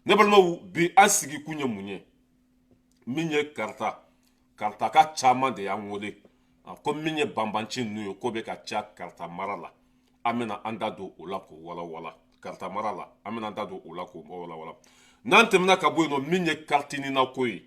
Ne balimaw, bi an sigi kun ye mun ye? Min ye Karata, Karataka caman de y'an wele ko min ye banbanci ninnu ye, ko bɛ ka ca Karata mara la. An bɛna an da don o la k'o walawala. Karata mara la, an bɛna an da don o la k'o walawala. N'an tɛmɛna ka bɔ yen nɔ, min ye carte NINA ko ye,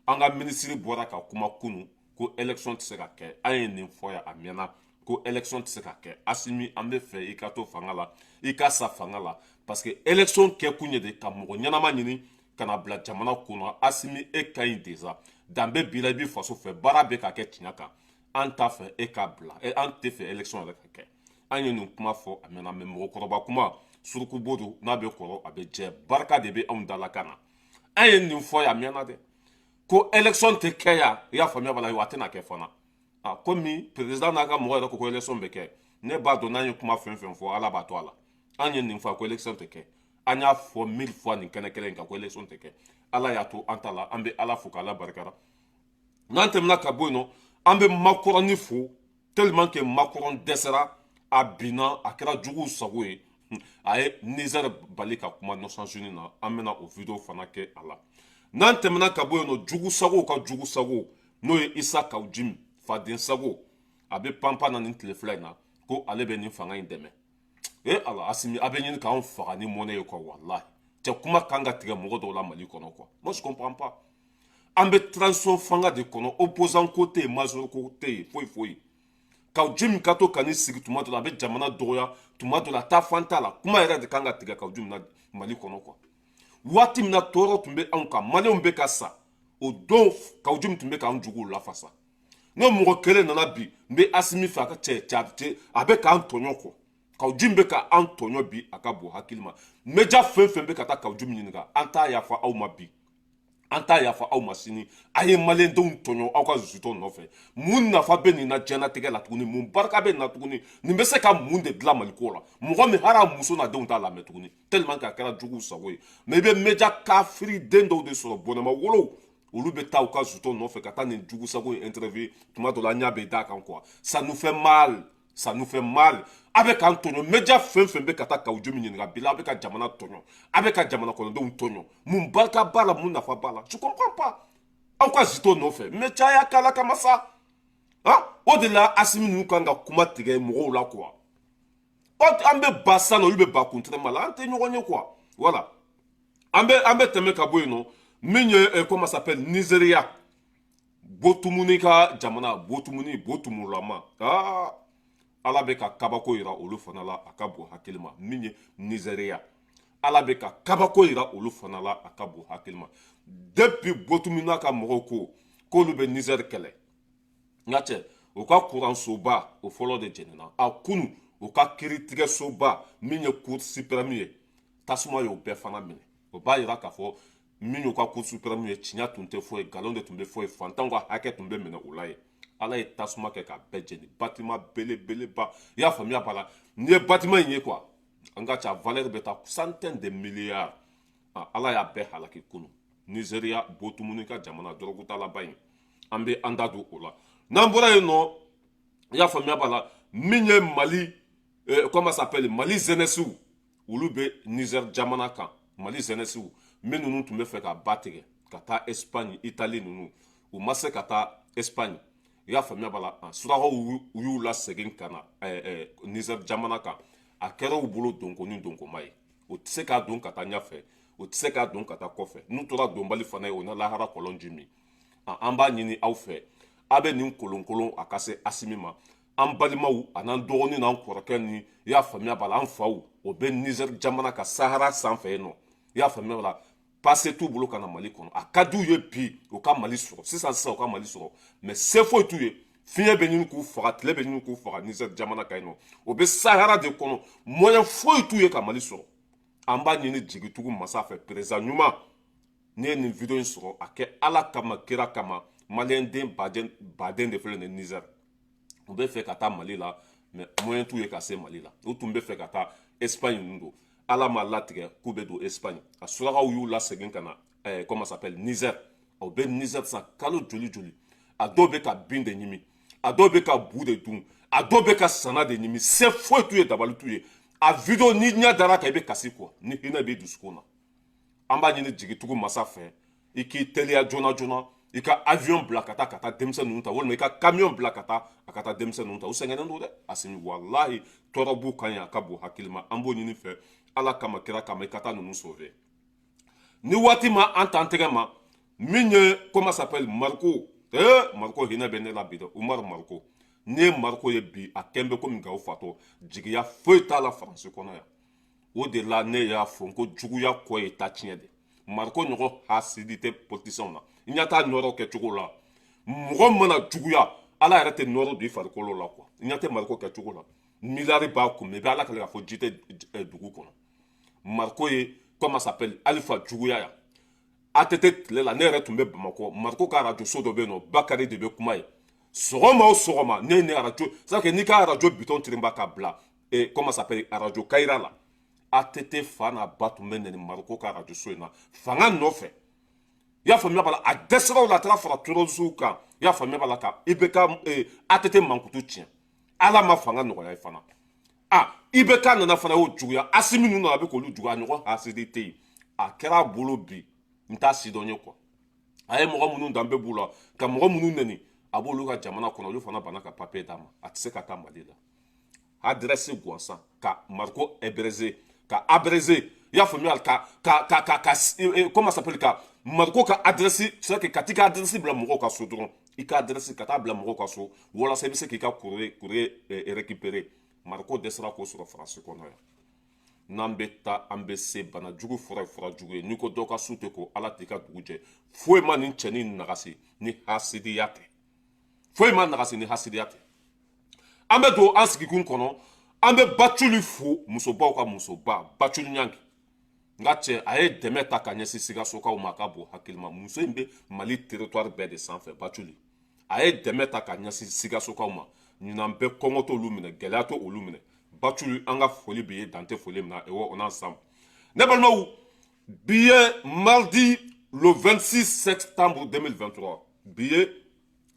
an ka minisiri bɔra ka kuma kunun ko élection tɛ se ka kɛ. An ye nin fɔ yan a mɛnna ko élection tɛ se ka kɛ. Asimi, an bɛ fɛ i ka to fanga la, i ka sa fanga la, parce que élection kɛ kun ye de ka mɔgɔ ɲɛnama ɲini ka na bila jamana kunna. Asimi, e ka ɲi déjà, danbe b'i la, i b'i faso fɛ, baara bɛ ka kɛ tiɲɛ kan. An t'a fɛ e k'a bila, an tɛ fɛ élection yɛrɛ ka kɛ. An ye nin kuma fɔ a mɛnna, mais mɔgɔkɔrɔba kuma, surukubo don, n'a bɛ kɔrɔ a bɛ jɛ, barika de bɛ anw da la ka na. An ye nin fɔ yan a mɛnna dɛ, ko élection tɛ kɛ yan. I y'a faamuya b'a la, wa a tɛna kɛ fana. A komi président n'a ka mɔgɔ yɛrɛ ko ko élection bɛ kɛ, ne b'a dɔn n'an ye kuma fɛn fɛn fɔ, Ala b'a to a la. An ye nin fɔ ko élection tɛ kɛ, an y'a fɔ mille fois nin kɛnɛ kelen in kan ko élection tɛ kɛ. Ala y'a to an ta la, an bɛ Ala fo k'Ala barikara. N'an tɛmɛna ka bɔ yen nɔ, an bɛ Macron fo, tellement que Macron dɛsɛra, a binna, a kɛra juguw sago ye, a ye Niger bali ka kuma Nations Unies na. An bɛna o vidéo fana kɛ a la. N'an tɛmɛna ka bɔ yen nɔ, jugu sago ka jugu sago, n'o ye Issa Kaou Djim, faden sago, a bɛ panpan na nin tile 2 in na ko ale bɛ nin fanga in dɛmɛ. E Ala, Asimi, a bɛ ɲini k'anw faga ni mɔnɛ ye quoi. Walahi cɛ, kuma kan ka tigɛ mɔgɔ dɔw la Mali kɔnɔ quoi. Moi, je comprends pas. An bɛ transition fanga de kɔnɔ, opposant ko tɛ yen, major ko tɛ yen, foyi foyi. Kaou Djim ka to ka n'i sigi, tuma dɔ la a bɛ jamana dɔgɔya, tuma dɔ la a taa fan t'a la. Kuma yɛrɛ de kan ka tigɛ Kaou Djim na Mali kɔnɔ quoi. Waati min na tɔɔrɔ tun bɛ anw kan, Maliyɛnw bɛ ka sa, o don Kaou Djim tun bɛ k'an juguw lafasa. N'o mɔgɔ kelen nana bi, n bɛ Asimi fɛ, a ka cɛ cɛ, a bɛ k'an tɔɲɔ kɔ. Kaou Djim bɛ ka an tɔɲɔ bi, a ka bon hakili ma. Média fɛn fɛn bɛ ka taa Kaou Djim ɲininka, an t'a yafa aw ma bi, an t'a yafa aw ma sini. A ye Maliyɛndenw tɔɲɔ aw ka zutɔ nɔfɛ. Mun nafa bɛ nin na diɲɛlatigɛ la tuguni? Mun barika bɛ nin na tuguni? Nin bɛ se ka mun de dilan Maliko la? Mɔgɔ min hali a muso n'a denw t'a lamɛn tuguni, tellement que a kɛra juguw sago ye. Mais i bɛ média kafiri den dɔw de sɔrɔ, bɔnɛma wolow, olu bɛ taa u ka zutɔ nɔfɛ ka taa nin jugu sago in interview. Tuma dɔ la, an ɲa bɛ d'a kan quoi. Ça nous fait mal, ça nous fait mal. A bɛ k'an tɔɲɔ. Média fɛn fɛn bɛ ka taa Kaou Djim ɲininka bi la, a bɛ ka jamana tɔɲɔ, a bɛ ka jamana kɔnɔdenw tɔɲɔ. Mun barika b'a la? Mun nafa b'a la? Je comprends pas. Aw ka zito nɔfɛ, mais caya k'ala kama sa. Ah, o de la Asimi ninnu kan ka kuma tigɛ mɔgɔw la quoi. An bɛ ba san na, olu bɛ ba kuntɛrɛma la, an tɛ ɲɔgɔn ye quoi. Voilà, an bɛ tɛmɛ ka bɔ yen nɔ. Min ye, comment ça s'appelle, Nizeriya, Botumuni ka jamana, Botumuni, Botumulama, aa, Ala bɛ ka kabako yira olu fana la, a ka bon hakili ma. Min ye Nizeriya, Ala bɛ ka kabako yira olu fana la, a ka bon hakili ma. Depuis Botumuna ka mɔgɔw ko k'olu bɛ Nizɛri kɛlɛ, n ka cɛ, u ka kuransoba o fɔlɔ de jɛnina a kunu, u ka kiiritigɛsoba min ye Cour suprême ye, tasuma y'o bɛɛ fana minɛ. O b'a yira k'a fɔ min y'u ka Cour suprême ye, tiɲɛ tun tɛ fɔ ye, nkalon de tun bɛ fɔ ye, fantanw ka hakɛ tun bɛ minɛ o la ye. Ala ye tasuma kɛ ka bɛɛ jeni, bâtiment belebeleba. I y'a faamuya b'a la, n'i ye bâtiment in ye quoi, an ka ca, valeur bɛ taa centaine de milliards. Ala y'a bɛɛ halaki kunu, Nizeriya, Botumuni ka jamana, dɔrɔgutalaba in. An bɛ an da don o la. N'an bɔra yen nɔ, i y'a faamuya b'a la, min ye Mali, comment ça s'appelle, Mali jeunesse, olu bɛ Niger jamana kan. Mali jeunesse min ninnu tun bɛ fɛ ka ba tigɛ ka taa Espagne, Italie ninnu, u ma se ka taa Espagne. I y'a faamuya b'a la, surakaw u y'u lasegin ka na Niger jamana kan. A kɛra u bolo donko ni donkoma ye, o tɛ se k'a don ka taa ɲɛfɛ, o tɛ se k'a don ka taa kɔfɛ. N'u tora donbali fana ye, o na lahara kɔlɔn ji min. An b'a ɲini aw fɛ, a bɛ nin kolonkolon a ka se Asimi ma. An balimaw a n'an dɔgɔnin n'an kɔrɔkɛ ni, i y'a faamuya b'a la, an faw, o bɛ Niger jamana ka Sahara sanfɛ yen nɔ. I y'a faamuya b'a la, passe t'u bolo ka na Mali kɔnɔ. A ka d'u ye bi u ka Mali sɔrɔ sisan sisan, u ka Mali sɔrɔ, mais se foyi t'u ye. Fiɲɛ bɛ ɲini k'u faga, tile bɛ ɲini k'u faga Niger jamana kan yen nɔ. O bɛ Sahara de kɔnɔ, moyen foyi t'u ye ka Mali sɔrɔ. An b'a ɲini jigitugu masa fɛ, président ɲuman, n'i ye nin vidéo in sɔrɔ, a kɛ Ala kama, kira kama. Maliyɛn den baden baden de filɛ nin ye Niger, u bɛ fɛ ka taa Mali la, mais moyen t'u ye ka se Mali la. U tun bɛ fɛ ka taa Espagne ninnu don, Ala ma latigɛ k'u bɛ don Espagne. A surakaw y'u lasegin ka na, comment ça s'appelle, Niger. O bɛ Niger sisan kalo joli joli. A dɔw bɛ ka bin de ɲimi, a dɔw bɛ ka bu de dun, a dɔw bɛ ka sana de ɲimi. Se foyi t'u ye, dabali t'u ye. A vidéo, ni ɲɛ dara kan, i bɛ kasi quoi, ni hinɛ b'i dusukun na. An b'a ɲini jigitugu masa fɛ, i k'i teliya joona joona, i ka avion bila ka taa denmisɛn ninnu ta, walima i ka camion bila ka taa, a ka taa denmisɛn ninnu ta. U sɛgɛnnen don dɛ, Asimi. Walahi, tɔɔrɔ b'u kan yan, a ka bon hakili ma. An b'o ɲini fɛ, Ala kama, kira kama, i ka taa ninnu sauver. Ni waati ma an t'an tɛgɛ ma, min ye, comment s'appelle, Mariko, Mariko hinɛ bɛ ne la bi dɛ. Umaru Mariko, n'i ye Mariko ye bi, a kɛn bɛ komi Gawo fatɔ. Jigiya foyi t'a la Faransi kɔnɔ yan. O de la ne y'a fɔ n ko juguya kɔ ye ta tiɲɛ de. Mariko ɲɔgɔn hasidi tɛ politisiyɛnw na. I ɲɛ t'a nɔrɔ kɛcogo la. Mɔgɔ mana juguya, Ala yɛrɛ tɛ nɔrɔ don i farikolo la quoi. I ɲɛ tɛ Mariko kɛcogo la. Miliyari b'a kun, mɛ i bɛ Ala kale k'a fɔ ji tɛ dugu kɔnɔ. Mariko ye, comment s'appelle, Alifa juguya yan. ATT tile la, ne yɛrɛ tun bɛ Bamakɔ. Mariko ka arajo so dɔ bɛ yen nɔ, Bakari de bɛ kuma ye sɔgɔma o sɔgɔma. Ne ni arajo, c'est que n'i ka arajo bitɔn tirinba ka bila, comment s'appelle, arajo Kayira la, ATT fa n'a ba tun bɛ nɛni Mariko ka arajo so in na fanga nɔfɛ. I y'a faamuya b'a la, a dɛsɛra o la, a taara fara terroristew kan. I y'a faamuya b'a la, ka IBK, ATT mankutu tiɲɛ. Ala ma fanga nɔgɔya ye fana. A IBK nana fana, y'o juguya. Asimi ninnu nana, a bɛ k'olu juguya. A ɲɔgɔn hasidi tɛ yen. A kɛra a bolo bi, n t'a si dɔn ye quoi. A ye mɔgɔ minnu danbe b'u la ka mɔgɔ minnu nɛni, a b'olu ka jamana kɔnɔ, olu fana banna ka papier d'a ma. A tɛ se ka taa Mali la. Adresse gansan ka Mariko héberger, ka abrégé, i y'a faamuya, ka comment s'appelle, ka Mariko ka adresse, c'est que ka t'i ka adresse bila mɔgɔw ka so dɔrɔn, i ka adresse ka taa bila mɔgɔw ka so walasa i bɛ se k'i ka courrier récupérer. Mariko dɛsɛra k'o sɔrɔ Faransi kɔnɔ yan. N'an bɛ taa, an bɛ se. Bana jugu fura ye fura jugu ye. N'i ko dɔ ka su tɛ ko, Ala t'i ka dugu jɛ. Foyi ma nin cɛnin nagasi ni hasidiya tɛ. Foyi ma nagasi ni hasidiya tɛ. An bɛ don an sigikun kɔnɔ. An bɛ Baculi fo, musobaw ka musoba Baculi Ɲangi. N ka cɛ, a ye dɛmɛ ta ka ɲɛsin Sikasokaw ma, a ka bon hakili ma. Muso in bɛ Mali territoire bɛɛ de sanfɛ. Baculi, a ye dɛmɛ ta ka ɲɛsin Sikasokaw ma. Ɲinan bɛɛ, kɔngɔ t'olu minɛ, gɛlɛya t'olu minɛ. Baculi, an ka foli b'i ye, dan tɛ foli min na. On est ensemble. Ne balimaw, bi ye mardi le 26 septembre 2023. Bi ye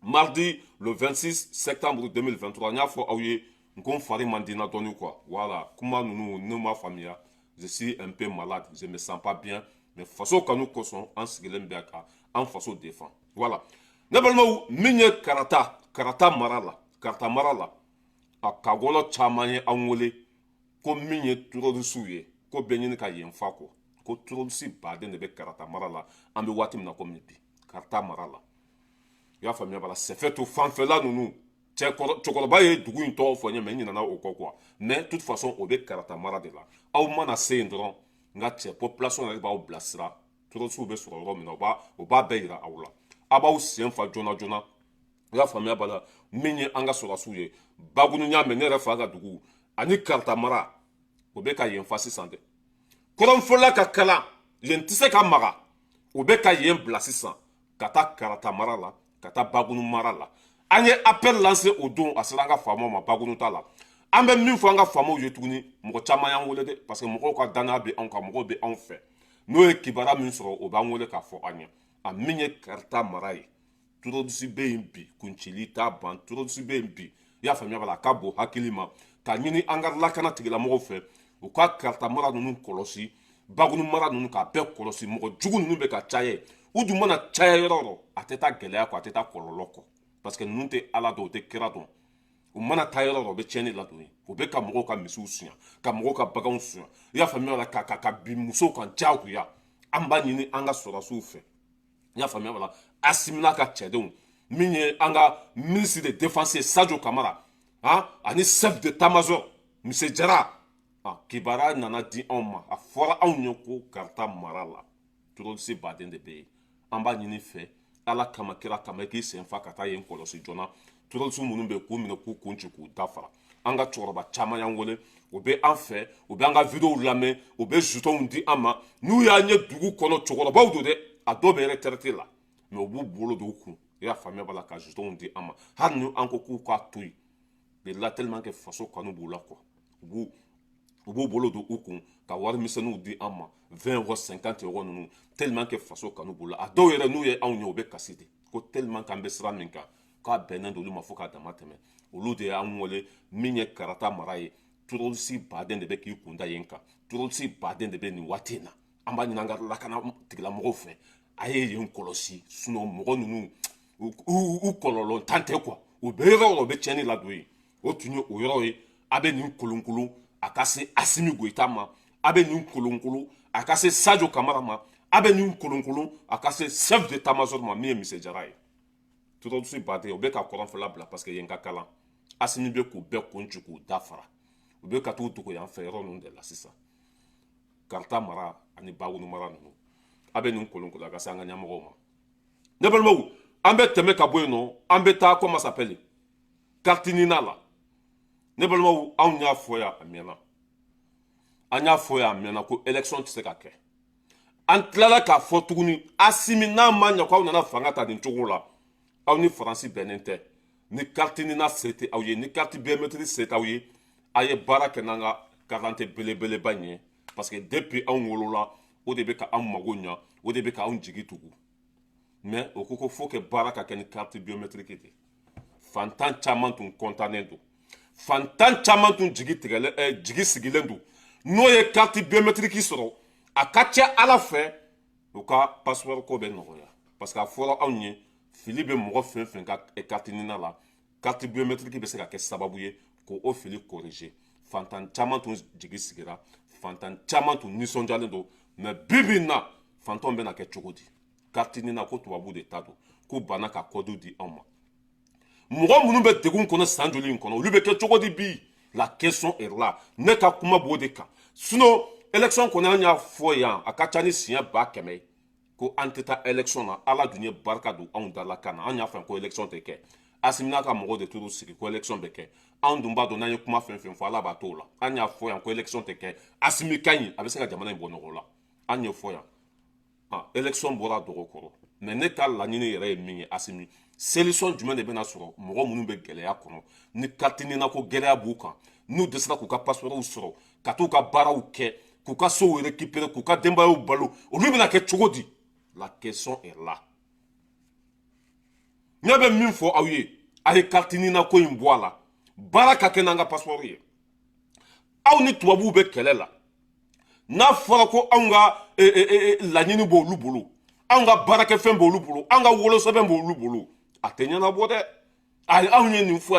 mardi le 26 septembre 2023. N y'a fɔ aw ye n ko n fari man di n na dɔɔni quoi. Voilà, kuma ninnu ne ma faamuya. Je suis un peu malade, je me sens pas bien, mais faso kanu kosɔn, an sigilen bɛ ka an faso défend. Voilà, ne balimaw, min ye Karata mara la, Karata mara la, a kagɔlɔ caman ye an wele ko min ye terroristew ye, ko bɛ ɲini ka yen fa kɔ, ko terroriste baden de bɛ Karata mara la. An bɛ waati min na komi bi, Karata mara la, i y'a faamuya b'a la, sɛfɛ to fanfɛla ninnu. Cɛkɔrɔba ye dugu in tɔgɔ fɔ n ye, mɛ n ɲinɛna o kɔ quoi. Mais toute façon, o bɛ Karata mara de la. Aw mana se yen dɔrɔn, n ka cɛ, population yɛrɛ b'aw bilasira. Terroristew bɛ sɔrɔ yɔrɔ min na, o b'a bɛɛ yira aw la. A b'aw sen fa joona joona. I y'a faamuya b'a la, min ye an ka sɔrɔdasiw ye Bagunu, ɲa mɛ ne yɛrɛ fa ka dugu ani Karata mara, o bɛ ka yen fa sisan dɛ. Kɔrɔnfɔla ka kalan yen tɛ se ka maga. O bɛ ka yen bila sisan ka taa Karata mara la, ka taa Bagunu mara la. An ye appel lancé o don, a sera an ka faamaw ma. Bagunu ta la, an bɛ min fɔ an ka faamaw ye tuguni, mɔgɔ caman y'an wele dɛ, parce que mɔgɔw ka danaya bɛ anw kan, mɔgɔw bɛ anw fɛ. N'o ye kibaruya min sɔrɔ, o b'an wele k'a fɔ an ye. A min ye Karata mara ye, terroriste bɛ yen bi, kuncili t'a ban. Terroriste bɛ yen bi, i y'a faamuya b'a la, a ka bon hakili ma ka ɲini an ka lakana tigilamɔgɔw fɛ, u ka Karata mara ninnu kɔlɔsi, Bagunu mara ninnu, k'a bɛɛ kɔlɔsi. Mɔgɔ jugu ninnu bɛ ka caya. U dun mana caya yɔrɔ o yɔrɔ, a tɛ taa gɛlɛya kɔ, a tɛ taa kɔlɔlɔ kɔ, parce que ninnu tɛ Ala dɔn, u tɛ kira dɔn. U mana taa yɔrɔ o yɔrɔ, u bɛ tiɲɛni ladon yen. U bɛ ka mɔgɔw ka misiw suɲɛ, ka mɔgɔw ka baganw suɲɛ, i y'a faamuya la, ka bin musow kan diyagoya. An b'a ɲini an ka sɔrɔdasiw fɛ, i y'a faamuya la, Asimi n'a ka cɛdenw, min ye an ka ministre de défense ye Sadio Kamara, han, ani chef d'état-major Monsieur Jara. A kibaruya nana di anw ma, a fɔra anw ye ko Karata mara la, terroriste baden de bɛ yen. An b'a ɲini fɛ, Ala kama, kira kama, i k'i sen fa ka taa yen kɔlɔsi joona. Terroriste minnu bɛ yen, k'u minɛ, k'u kun ci, k'u dafara. An ka cɛkɔrɔba caman y'an wele, u bɛ an fɛ, u bɛ an ka videow lamɛn, u bɛ jetons di an ma n'u y'an ye dugu kɔnɔ. Cɛkɔrɔbaw don dɛ, a dɔw bɛ retraite la, mais u b'u bolo don u kun, i y'a faamuya b'a la, ka jetons di an ma. Hali ni an ko k'u k'a to yen de la, tellement que faso kanu b'u la quoi, u b'u bolo don u kun ka wari misɛnninw di an ma, 20 euros, 50 euros ninnu, tellement que faso kanu b'u la. A dɔw yɛrɛ, n'u ye anw ye, u bɛ kasi de, ko tellement qu'an bɛ sira min kan, k'a bɛnnen don olu ma fo k'a dama tɛmɛ. Olu de y'an wele. Min ye Karata mara ye, terroriste baden de bɛ k'i kun da yen kan. Terroriste baden de bɛ nin waati in na. An b'a ɲini an ka lakana tigilamɔgɔw fɛ, a ye yen kɔlɔsi, sinon mɔgɔ ninnu u kɔlɔlɔ tan tɛ quoi. U bɛ yɔrɔ o yɔrɔ, u bɛ tiɲɛni ladon yen. O tun ye o yɔrɔ ye. A bɛ nin kolonkolon a ka se Asimi Goyita ma, a bɛ nin kolonkolon a ka se Sadio Kamara ma, a bɛ nin kolonkolon a ka se chef d'état-major ma, min ye Mise Jara ye. Terroriste baden, u bɛ ka kɔrɔnfɛla bila parce que yen ka kalan. Asimi bɛ k'u bɛɛ kun ci k'u da fara. U bɛ ka t'u dogo yan fɛ yɔrɔ ninnu de la sisan, Karita mara ani Bagunu mara ninnu. A bɛ nin kolonkolon a ka se an ka ɲɛmɔgɔw ma. Ne balimaw, an bɛ tɛmɛ ka bɔ yen nɔ, an bɛ taa, comment s'appelle, carte NINA la. Ne balimaw, anw y'a fɔ yan a mɛnna, an y'a fɔ yan a mɛnna ko élection tɛ se ka kɛ. An tilala k'a fɔ tuguni, Asimi, n'a ma ɲɛ k'aw nana fanga ta nin cogo la, aw ni Faransi bɛnnen tɛ, ni carte NINA se tɛ aw ye, ni carte biométrique se t'aw ye, a ye baara kɛ n'an ka carte belebeleba in ye, parce que depuis anw wolola, o de bɛ ka anw mago ɲa, o de bɛ ka anw jigi tugu. Mais o ko ko faut que baara ka kɛ ni carte biométrique de. Fantan caman tun kɔntannen don, fantan caman tun jigi tigɛlen, jigi sigilen don. N'o ye carte biométrique sɔrɔ, a ka ca Ala fɛ, u ka passeport ko bɛ nɔgɔya, parce que a fɔra anw ye, fili bɛ mɔgɔ fɛn fɛn ka carte NINA la, carte biométrique bɛ se ka kɛ sababu ye k'o fili corriger. Fantan caman tun jigi sigira, fantan caman tun nisɔndiyalen don. Mais bi bi in na, fantanw bɛna kɛ cogo di? Carte NINA ko tubabu de ta don, k'u banna ka code di anw ma. Mɔgɔ minnu bɛ degun kɔnɔ san joli in kɔnɔ, olu bɛ kɛ cogo di bi? La question est là. Ne ka kuma b'o de kan. Sinon élection kɔni, an y'a fɔ yan, a ka ca ni siɲɛ 100 000 ye ko an tɛ taa élection na. Ala dun ye barika don anw da la ka na. An y'a fɔ ko élection tɛ kɛ. Asimi n'a ka mɔgɔw de t'u sigi ko élection bɛ kɛ. Anw dun b'a dɔn, n'an ye kuma fɛn fɛn fɔ, Ala b'a t'o la. An y'a fɔ yan ko élection tɛ kɛ. Asimi ka ɲi, a bɛ se ka jamana in bɔ nɔgɔ la. An ye fɔ yan, ah, élection bɔra dɔgɔ kɔrɔ. Mais ne ka laɲini yɛrɛ ye min ye, Asimi, solution jumɛn de bɛna sɔrɔ mɔgɔ minnu bɛ gɛlɛya kɔnɔ, ni carte NINA ko gɛlɛya b'u kan, n'u dɛsɛra k'u ka passeport sɔrɔ ka t'u ka baaraw kɛ, k'u ka sow récupérer, k'u ka denbayaw balo, olu bɛna kɛ cogo di? La question est là. Ne bɛ min fɔ aw ye, a ye carte NINA ko in bɔ a la, baara ka kɛ n'an ka passeport ye. Aw ni tubabuw bɛ kɛlɛ la. N'a fɔra ko anw ka laɲini b'olu bolo, anw ka baarakɛfɛn b'olu bolo, anw ka wolosɛbɛn b'olu bolo, a tɛ ɲɛnabɔ dɛ. Ayi, anw ye nin fɔ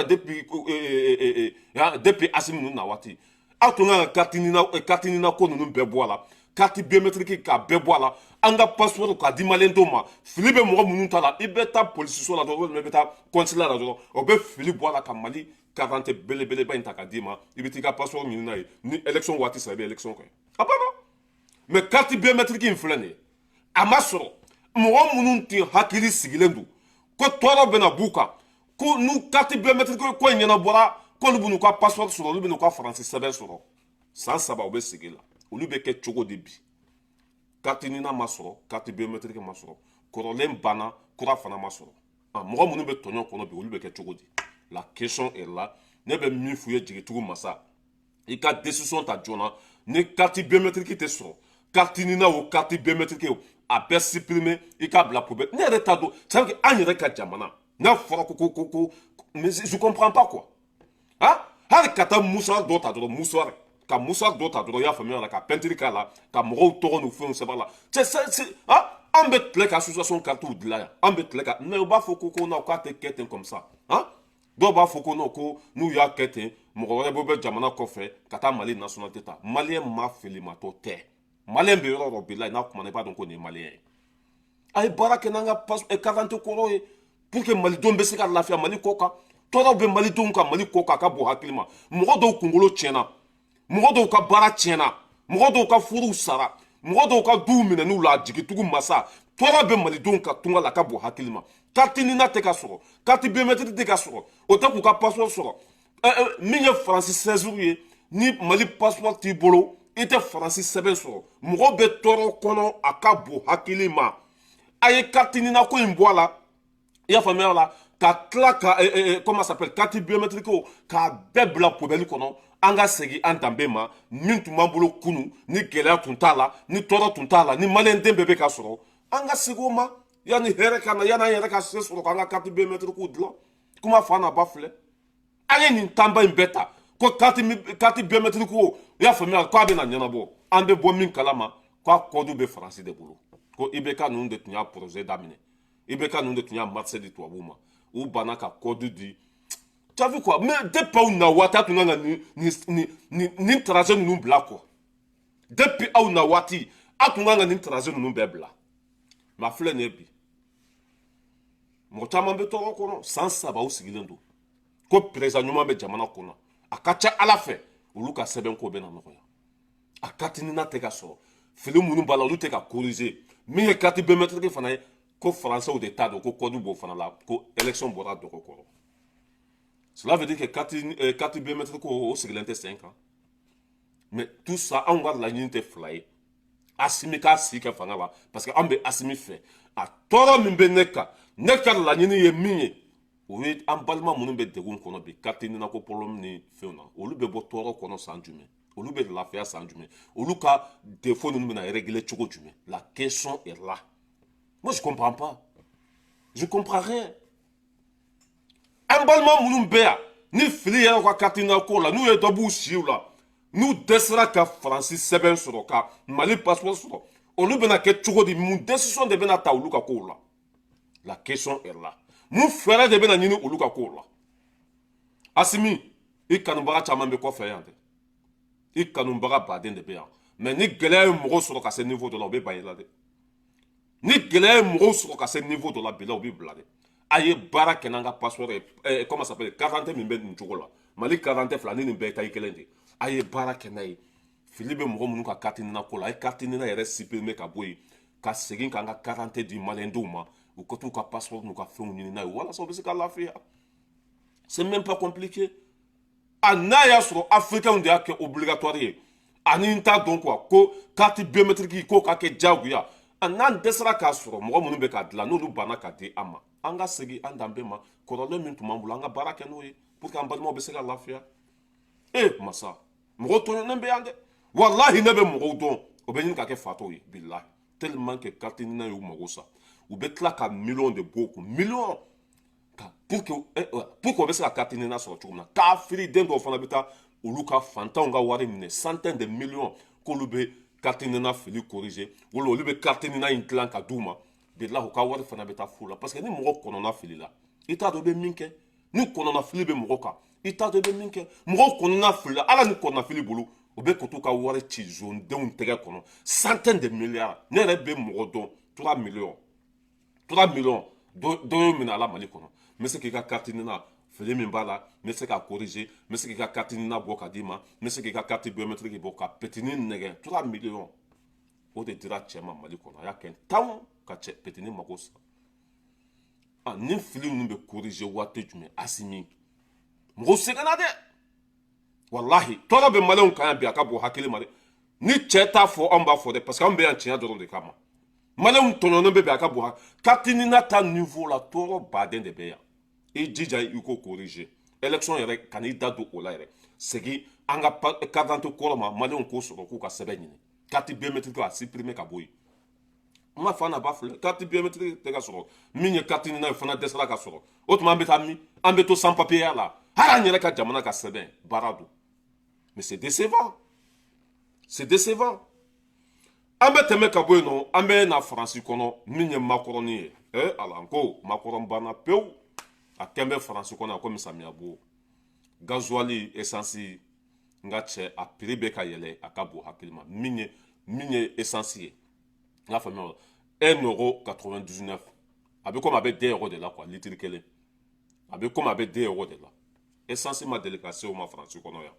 yan depuis Asimi ninnu na waati. Aw tun kan ka carte NINA ko ninnu bɛɛ bɔ a la, carte biométrique k'a bɛɛ bɔ a la, an ka passeport k'a di maliyɛndenw ma. Fili bɛ mɔgɔ minnu ta la, i bɛ taa polisiso la dɔrɔn, walima i bɛ taa consulat la dɔrɔn, o bɛ fili bɔ a la ka Mali carte belebeleba in ta ka d'i ma. I bɛ t'i ka passeport ɲini n'a ye. Ni élection waati sera, i bɛ élection kɛ, a banna. Mais carte biométrique in filɛ nin ye, a ma sɔrɔ. Mɔgɔ minnu tun hakili sigilen don ko tɔɔrɔ bɛna b'u kan, ko n'u carte biométrique ko in ɲɛnabɔra, k'olu bɛn'u ka passeport sɔrɔ, olu bɛn'u ka Faransi sɛbɛn sɔrɔ, san 3 u bɛ sigi la, olu bɛ kɛ cogo di bi? Carte NINA ma sɔrɔ, carte biométrique ma sɔrɔ, kɔrɔlen banna, kura fana ma sɔrɔ. Ah, mɔgɔ minnu bɛ tɔɲɔ kɔnɔ bi, olu bɛ kɛ cogo di? La question est là. Ne bɛ min f'u ye, jigitigiw masa, i ka décision ta joona. Ni carte biométrique tɛ sɔrɔ, carte NINA o, carte biométrique o, a bɛɛ supprimer, i k'a bila poubelle. Ne yɛrɛ t'a dɔn, c'est à dire que an yɛrɛ ka jamana, n'a fɔra ko mais je comprends pas quoi. Ah, hali ka taa mouchoir dɔ ta dɔrɔn, mouchoir, ka mouchoir dɔ ta dɔrɔn, i y'a faamuya la, ka peinture k'a la, ka mɔgɔw tɔgɔ n'u fɛnw sɛbɛn a la, c'est ah, an bɛ tile ka association carte dilan yan, an bɛ tile ka, mais u b'a fɔ ko non, k'a tɛ kɛ ten comme ça. Ah, dɔw b'a fɔ ko non, ko n'u y'a kɛ ten, mɔgɔ wɛrɛ bɛ bɛ jamana kɔfɛ ka taa Mali nationalité ta. Maliyɛn ma filimatɔ tɛ. Maliyɛn bɛ yɔrɔ o yɔrɔ bi la, n'a kumana, i b'a dɔn ko nin ye maliyɛn ye. A ye baara kɛ n'an ka carte d'identité kɔrɔ ye pour que malidenw bɛ se ka lafiya Mali kɔ kan. Tɔɔrɔw bɛ malidenw kan Mali kɔ kan, a ka bon hakili ma. Mɔgɔ dɔw kunkolo tiɲɛna, mɔgɔ dɔw ka baara tiɲɛna, mɔgɔ dɔw ka furuw sara, mɔgɔ dɔw ka duw minɛn'u la. Jigitugu masa, tɔɔrɔ bɛ malidenw ka tunga la, a ka bon hakili ma. Carte NINA tɛ ka sɔrɔ, carte biométrique tɛ ka sɔrɔ, o tɛ k'u ka passeport sɔrɔ. Min ye Faransi séjour ye, ni Mali passeport t'i bolo, i tɛ Faransi sɛbɛn sɔrɔ. Mɔgɔ bɛ tɔɔrɔ kɔnɔ, a ka bon hakili ma. A ye carte NINA ko in bɔ a la, i y'a faamuya la, ka tila ka comment ça s'appelle, carte biométrique o, k'a bɛɛ bila poubelle kɔnɔ. An ka segin an danbe ma, min tun b'an bolo kunu, ni gɛlɛya tun t'a la, ni tɔɔrɔ tun t'a la, ni maliyɛnden bɛɛ bɛ ka sɔrɔ, an ka segin o ma yanni hɛrɛ ka na, yanni an yɛrɛ ka se sɔrɔ k'an ka carte biométrique dilan. Kuma fa n'a ba filɛ, an ye nin tanba in bɛɛ ta ko carte biométrique o, i y'a faamuya, k'a bɛna ɲɛnabɔ. An bɛ bɔ min kalama, K'a code bɛ Faransi de bolo, ko IBK ninnu de tun y'a projet daminɛ, IBK ninnu de tun y'a marché di tubabuw ma, u banna ka code di. Tu as vu quoi? Mais depuis aw na waati, a tun kan ka nin tracé ninnu bila quoi. Depuis aw na waati, a tun kan ka nin tracé ninnu bɛɛ bila. Mais a filɛ nin ye bi, mɔgɔ caman bɛ tɔɔrɔ kɔnɔ. San 3 u sigilen don ko président ɲuman bɛ jamana kɔnɔ. A ka ca Ala fɛ, olu ka sɛbɛn ko bɛ na nɔgɔya. A carte NINA tɛ ka sɔrɔ, fili minnu b'a la, olu tɛ ka corriger. Min ye carte biométrique fana ye, ko Faransɛw de ta don, ko code b'o fana la, ko élection bɔra dɔgɔ kɔrɔ. Cela veut dire que carte biométrique ko o sigilen tɛ sen kan. Mais tout ça, anw ka laɲini tɛ fila ye: Asimi k'a si kɛ fanga la, parce que an bɛ Asimi fɛ. A tɔɔrɔ min bɛ ne kan, ne ka laɲini ye min ye, o ye an balima minnu bɛ degun kɔnɔ bi, carte NINA ko problème ni fɛnw na, olu bɛ bɔ tɔɔrɔ kɔnɔ san jumɛn? Olu bɛ lafiya san jumɛn? Olu ka défaut ninnu bɛna régler cogo jumɛn? La question est là. Moi, je comprends pas, je comprends rien. An balima minnu bɛ yan ni fili yɛrɛ ka carte NINA ko la, n'u ye dɔ b'u siw la, n'u dɛsɛra ka Faransi sɛbɛn sɔrɔ, ka Mali passeport sɔrɔ, olu bɛna kɛ cogo di? Mun décision de bɛna ta olu ka kow la? La question est là. Mun fɛɛrɛ de bɛna ɲini olu ka kow la? Asimi, i kanubaga caman bɛ kɔfɛ yan dɛ, i kanubaga baden de bɛ yan. Mais ni gɛlɛya ye mɔgɔw sɔrɔ ka se niveau dɔ la, u bɛ ban i la dɛ. Ni gɛlɛya ye mɔgɔw sɔrɔ ka se niveau dɔ la bi la, u bɛ bila dɛ. A ye baara kɛ n'an ka passeport ye, comment ça s'appelle, carte d'identité min bɛ nin cogo la, Mali carte d'identité fila ni nin bɛɛ ta ye kelen de. A ye baara kɛ n'a ye. Fili bɛ mɔgɔ minnu ka carte NINA ko la, a ye carte NINA yɛrɛ supprimer ka bɔ yen, ka segin k'an ka carte d'identité di Maliyɛndenw ma, u ka t'u ka passeport n'u ka fɛnw ɲini n'a ye, walasa u bɛ se ka lafiya. C'est même pas compliqué. A n'a y'a sɔrɔ Africains de y'a kɛ obligatoire ye, ani n t'a dɔn quoi, ko carte biométrique k'o ka kɛ diyagoya. A n'an dɛsɛra k'a sɔrɔ, mɔgɔ minnu bɛ k'a dilan, n'olu banna k'a di an ma, an ka segin an danbe ma. Kɔrɔlen min tun b'an bolo, an ka baara kɛ n'o ye pour que an balimaw bɛ se ka lafiya. E masa, mɔgɔw tɔɲɔnen bɛ yan dɛ. Walahi, ne bɛ mɔgɔw dɔn, o bɛ ɲini ka kɛ fatɔw ye, bilahi, tellement que carte NINA y'u mago sa. U bɛ tila ka miliyɔn de bɔ u kun, miliyɔn ka pour que o bɛ se ka carte NINA sɔrɔ cogo min na. Kafiri den dɔw fana bɛ taa olu ka fantanw ka wari minɛ, centaine de millions, k'olu bɛ carte NINA fili corriger, wala olu bɛ carte NINA in dilan ka d'u ma. Bilahi, u ka wari fana bɛ taa fu la, parce que ni mɔgɔ kɔnɔna filila, i t'a dɔn i bɛ min kɛ. Ni kɔnɔna fili bɛ mɔgɔ kan, i t'a dɔn i bɛ min kɛ. Mɔgɔw kɔnɔna filila, Ala ni kɔnɔna fili bolo, o bɛ ka t'u ka wari ci zondenw tɛgɛ kɔnɔ, centaine de milliards. Ne yɛrɛ bɛ mɔgɔ dɔn, 3 millions, 3 millions dɔ y'o minɛ a la Mali kɔnɔ. N bɛ se k'i ka carte NINA fili min b'a la, n bɛ se k'a corriger, n bɛ se k'i ka carte NINA bɔ ka d'i ma, n bɛ se k'i ka carte biométrique bɔ ka petini nɛgɛ. 3 millions, o de dira cɛ ma Mali kɔnɔ. A y'a kɛ tan ka cɛ petini mako sa. Ah, ni fili ninnu bɛ corriger waati jumɛn? Asimi, mɔgɔw sɛgɛnna dɛ. Walahi, tɔɔrɔ bɛ Maliyɛnw kan yan bi, a ka bon hakili ma dɛ. Ni cɛ t'a fɔ, anw b'a fɔ dɛ, parce que anw bɛ yan tiɲɛ dɔrɔn de kama. Maliyɛnw tɔɲɔnen bɛ bi, a ka bon. Carte NINA ta niveau la, tɔɔrɔ baden de bɛ yan. I jija i ko corriger. Élection yɛrɛ, ka n'i da don o la yɛrɛ, segin an ka carte d'identité kɔrɔ ma, Maliyɛnw k'o sɔrɔ, k'u ka sɛbɛn ɲini. Carte biométrique, a supprimer ka bɔ yen. N ma fa na ba filɛ, carte biométrique tɛ ka sɔrɔ. Min ye carte NINA ye fana dɛsɛra ka sɔrɔ. O tuma an bɛ taa min? An bɛ to sans papier ya la, hali an yɛrɛ ka jamana ka sɛbɛn baara don. Mais c'est décevant, c'est décevant. An bɛ tɛmɛ ka bɔ yen nɔ, an bɛ na Faransi kɔnɔ. Min ye Macron ye, ala n ko Macron banna pewu. A kɛn bɛ Faransi kɔnɔ a komi samiya bo. Gasoil, essence, n ka cɛ, a prix bɛ ka yɛlɛ, a ka bon hakili ma. Min ye essence ye, n y'a faamuya, 1 euro 99, a bɛ komi a bɛ 2 euro de la quoi, litre kelen, a bɛ komi a bɛ 2 euro de la. Essence ma deli ka se o ma Faransi kɔnɔ yan,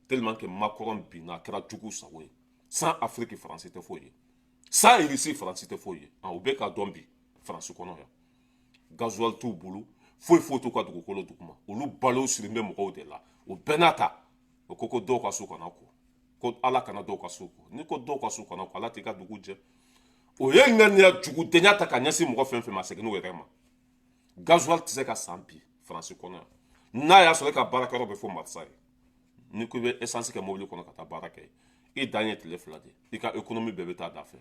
tellement que Macron binna, a kɛra jugu sago ye. Sans Afrique, Faransi tɛ foyi ye. Sans Russie, Faransi tɛ foyi ye. U bɛ ka dɔn bi Faransi kɔnɔ yan. Gasoil t'u bolo, foyi foyi t'u ka dugukolo duguma, olu balo sirilen bɛ mɔgɔw de la. O bɛɛ n'a ta, o ko ko dɔw ka so kana ko, ko Ala kana dɔw ka so ko. N'i ko dɔw ka so kana ko, Ala t'i ka dugu jɛ. O ye ŋaniya jugudenya ta ka ɲɛsin mɔgɔ fɛn fɛn ma, segin n'o yɛrɛ ma. Gasoil tɛ se ka san bi Faransi kɔnɔ yan. N'a y'a sɔrɔ e ka baarakɛyɔrɔ bɛ fo Marseille, n'i ko i bɛ essence kɛ mobili kɔnɔ ka taa baara kɛ, i dan ye tile 2 de, i ka économie bɛɛ bɛ taa da fɛ.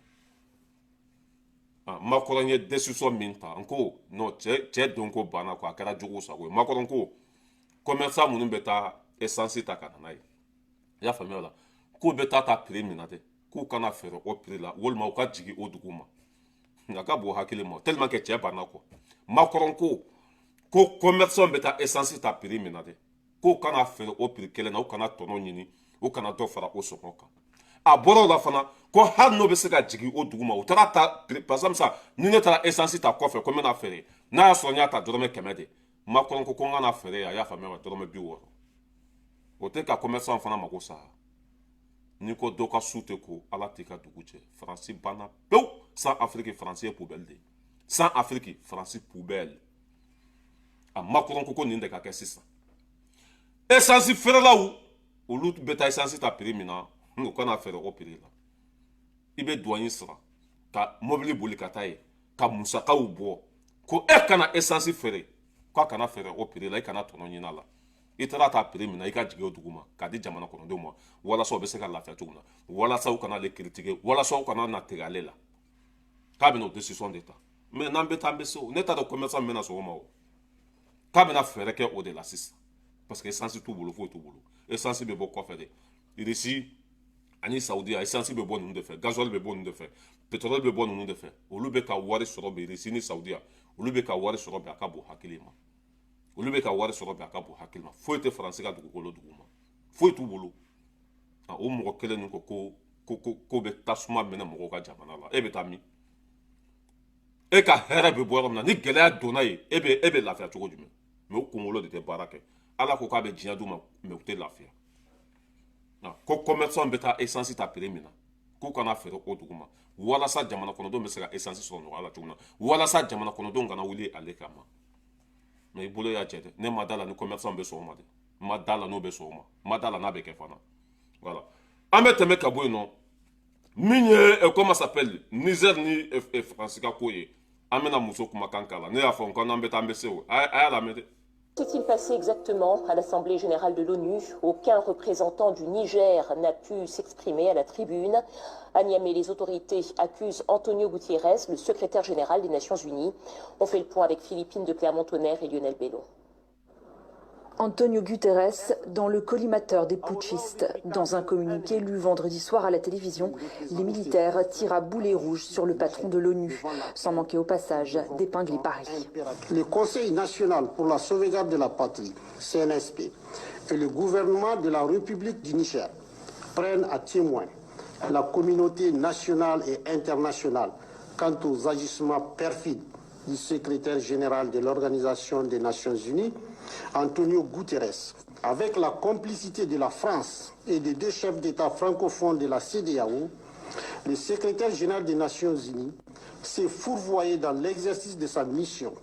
Macron ye décision min ta, n ko non, cɛ cɛ don ko banna quoi, a kɛra jugu sago ye. Macron ko commerçant minnu bɛ taa essence ta ka na n'a ye, i y'a faamuya o la, k'u bɛ taa ta prix min na dɛ, K'u kana feere o prix la, walima u ka jigin o dugu ma. A ka bon hakili ma tellement que cɛ banna quoi. Macron ko commerçant bɛ taa essence ta prix min na dɛ, k'u kana feere o prix kelen na, u kana tɔnɔ ɲini, u kana dɔ fara o sɔngɔ kan. A bɔra o la fana ko hali n'o bɛ se ka jigin o dugu ma, u taara ta, par exemple sisan, ni ne taara essence ta kɔfɛ ko n bɛna feere, n'a y'a sɔrɔ n y'a ta dɔrɔmɛ 100 de, Macron ko n kana feere yan, a y'a faamuya, wa dɔrɔmɛ 60. O tɛ ka commerçant fana mako sa. N'i ko dɔ ka su tɛ ko, Ala t'i ka dugu jɛ. Faransi banna pewu. Sans Afrique, Faransi ye poubelle de ye. Sans Afrique, Faransi poubelle. A Macron ko nin de ka kɛ sisan. Essence feerelaw, olu bɛ taa essence ta prix min na, u kana feere o prix la. I bɛ douane sara ka mobili boli ka taa yen ka musakaw bɔ, ko e kana essence feere, k'a kana feere o prix la, i kana tɔnɔ ɲini a la. I taara ta prix min na, i ka jigin o dugu ma k'a di jamana kɔnɔdenw ma, walasa u bɛ se ka lafiya cogo min na, walasa u kana ale critiquer, walasa u kana na tigɛ ale la. K'a bɛna o décision de ta. Mais n'an bɛ taa, an bɛ se o. Ne t'a dɔn commerçant min bɛna sɔn o ma o. K'a bɛna fɛɛrɛ kɛ o de la sisan, parce que essence t'u bolo, foyi t'u bolo. Essence bɛ bɔ kɔfɛ de, Russie ani Saudiya. Essence bɛ bɔ ninnu de fɛ, gasoil bɛ bɔ ninnu de fɛ, pétrole bɛ bɔ ninnu de fɛ. Olu bɛ ka wari sɔrɔ bi, Russie ni Saudiya, olu bɛ ka wari sɔrɔ bi, a ka bon hakili ma. Olu bɛ ka wari sɔrɔ bi, a ka bon hakili ma. Foyi tɛ Faransi ka dugukolo dugu ma, foyi t'u bolo. O mɔgɔ kelen ninnu ko bɛ tasuma minɛ mɔgɔw ka jamana la. E bɛ taa min? E ka hɛrɛ bɛ bɔ yɔrɔ min na, ni gɛlɛya donna yen, e bɛ lafiya cogo jumɛn? Mais o kunkolo de tɛ baara kɛ. Ala ko k'a bɛ diɲɛ d'u ma, mais u tɛ lafiya. Ko commerçant bɛ taa essence ta prix min na, k'u kana feere o dugu ma, walasa jamana kɔnɔdenw bɛ se ka essence sɔrɔ nɔgɔya la cogo min na, walasa jamana kɔnɔdenw kana wuli ale kama. Mais i bolo y'a jɛ dɛ. Ne ma da la ni commerçant bɛ sɔn o ma dɛ. N ma da la n'o bɛ sɔn o ma, n ma da la n'a bɛ kɛ fana. Voilà, an bɛ tɛmɛ ka bɔ yen nɔ. Min ye, comment s'appelle, Niger ni Faransi ka ko ye, an bɛna muso kumakan k'a la. Ne y'a fɔ n ko n'an bɛ taa, an bɛ se o. A y'a lamɛn dɛ. Qu'est-il passé exactement à l'Assemblée générale de l'ONU? Aucun représentant du Niger n'a pu s'exprimer à la tribune. À Niamey, les autorités accusent Antonio Guterres, le secrétaire général des Nations Unies. On fait le point avec Philippine de Clermont-Tonnerre et Lionel Bello. Antonio Guterres dans le collimateur des putschistes. Dans un communiqué lu vendredi soir à la télévision, les militaires tirent à boulet rouge sur le patron de l'ONU, sans manquer au passage d'épingler Paris. Le Conseil national pour la sauvegarde de la patrie, CNSP, et le gouvernement de la République du Niger prennent à témoin la communauté nationale et internationale quant aux agissements perfides du secrétaire général de l'Organisation des Nations Unies, Antonio Guterres, avec la complicité de la France et des deux chefs d'État francophones de la CEDEAO. Le secrétaire général des Nations Unies s'est fourvoyé dans l'exercice de sa mission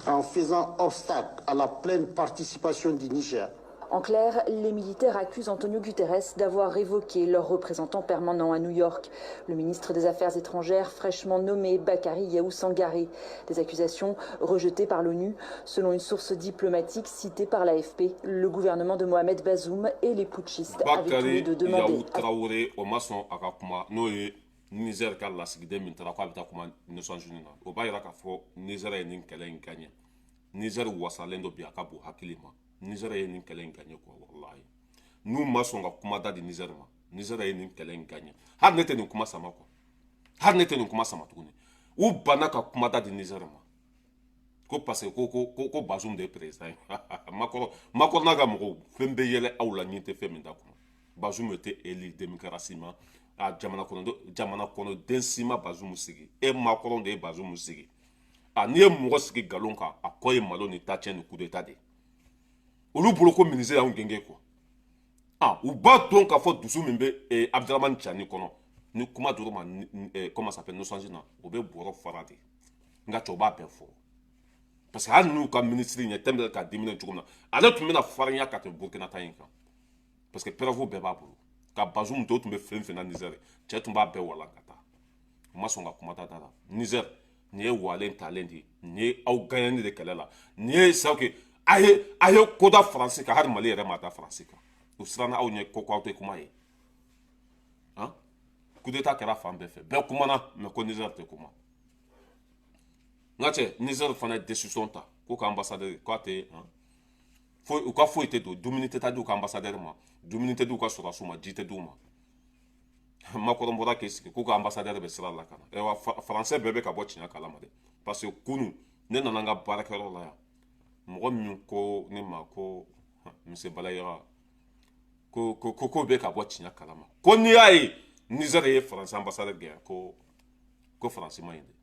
en faisant obstacle à la pleine participation du Niger. En clair, les militaires accusent Antonio Guterres d'avoir révoqué leur représentant permanent à New York, le ministre des Affaires étrangères fraîchement nommé Bakary Yaou Sangaré. Des accusations rejetées par l'ONU. Selon une source diplomatique citée par l'AFP, le gouvernement de Mohamed Bazoum et les putschistes avaient tous les deux demandé. Yaou Traoré, o ma sɔn a ka kuma, n'o ye Niger ka lasigiden min taara k'a bɛ taa kuma Nations Unies na. O b'a yira k'a fɔ Niger ye nin kɛlɛ in gagné. Niger wasalen don bi, a ka bon hakili ma. Niger ye nin kɛlɛ in gagné quoi, wallahi. N'u ma sɔn ka kuma da di Niger ma, Niger ye nin kɛlɛ in gagné. Hali ne tɛ nin kuma sama quoi, hali ne tɛ nin kuma sama tuguni. U banna ka kuma da di Niger ma ko parce que ko Bazoum de ye président ye. Macron, Macron n'a ka mɔgɔw, fɛn bɛ yɛlɛ aw la, ɲin tɛ fɛn min da kɔnɔ. Bazoum tɛ élu démocratiquement. A jamana kɔnɔ, jamana kɔnɔden si ma Bazoum sigi. E Macron de ye Bazoum sigi. A n'i ye mɔgɔ sigi nkalon kan, a kɔ ye malo ni tacɛn ni coup d'état de ye. Olu bolo ko ministre y'anw gɛn quoi. Ah, u b'a dɔn k'a fɔ dusu min bɛ Abdramane Tiani kɔnɔ, ni kuma dir'u ma, comment ça s'appelle, Nations Unies na, o bɛ bɔrɔ fara de. Nka cɛw b'a bɛɛ fɔ, parce que hali n'u ka ministre ɲɛ tɛmɛ ka diminɛ cogo min na, ale tun bɛna farinya ka tɛmɛ Burkina ta in kan, parce que preuve bɛɛ b'a bolo. Ka Bazoum to, tun bɛ fɛn fɛn na Niger, cɛ tun b'a bɛɛ walan ka taa. U ma sɔn ka kuma ta da la. Niger, nin ye walen talen de ye, nin ye aw gagnani de kɛlɛ la. Nin ye c'est que a ye ko da Faransi kan, hali Mali yɛrɛ ma da Faransi kan. U siranna aw ɲɛ ko aw tɛ kuma ye. Han, coup d'état kɛra fan bɛɛ fɛ, bɛɛ kumana, mais ko Niger tɛ kuma. N ka cɛ, Niger fana ye décision ta ko ka ambassadeur k'a tɛ foyi, u ka foyi tɛ don, dumuni tɛ taa di u ka ambassadeur ma, dumuni tɛ di u ka sɔrɔdasiw ma, ji tɛ di u ma. Macron bɔra k'i sigi k'u ka ambassadeur bɛ sira la ka na. Ayiwa, Français bɛɛ bɛ ka bɔ tiɲɛ kalama dɛ, parce que kunu ne nana n ka baarakɛyɔrɔ la yan, mɔgɔ min ko ne ma ko monsieur Balayira, ko bɛ ka bɔ tiɲɛ kalama, ko n'i y'a ye Niger ye Faransi ambassadeur gɛn, ko Faransi ma ɲi dɛ.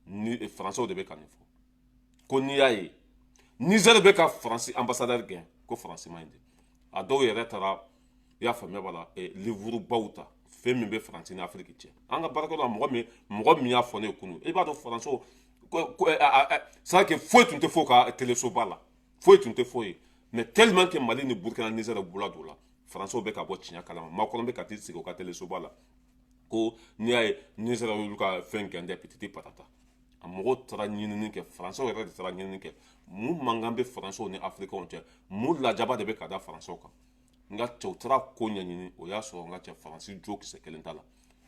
Ni Faransiw de bɛ ka nin fɔ, ko n'i y'a ye Niger bɛ ka Faransi ambassadeur gɛn, ko Faransi ma ɲi dɛ. A dɔw yɛrɛ taara, i y'a faamuya b'a la, livre baw ta, fɛn min bɛ Faransi ni Afiriki cɛ. An ka baarakɛyɔrɔ la, mɔgɔ min y'a fɔ ne ye kunun, i b'a dɔn Faransiw ko c'est que foyi tun tɛ fɔ ka telesoba la, foyi tun tɛ foyi ye. Mais tellement que Mali ni Burkina, Niger bɔra don la, Faransiw bɛ ka bɔ tiɲɛ kalama. Macron bɛ ka t'i sigi u ka telesoba la ko n'i y'a ye Niger y'olu ka fɛn gɛn dɛ, patati patata. A mɔgɔw taara ɲinini kɛ, Faransiw yɛrɛ de taara ɲinini kɛ, mun mankan bɛ Faransiw ni Afirikɛnw cɛ, mun lajaba de bɛ ka da Faransiw kan. N ka cɛw taara ko ɲɛɲini, o y'a sɔrɔ, n ka cɛ, Faransi jo kisɛ kelen t'a la.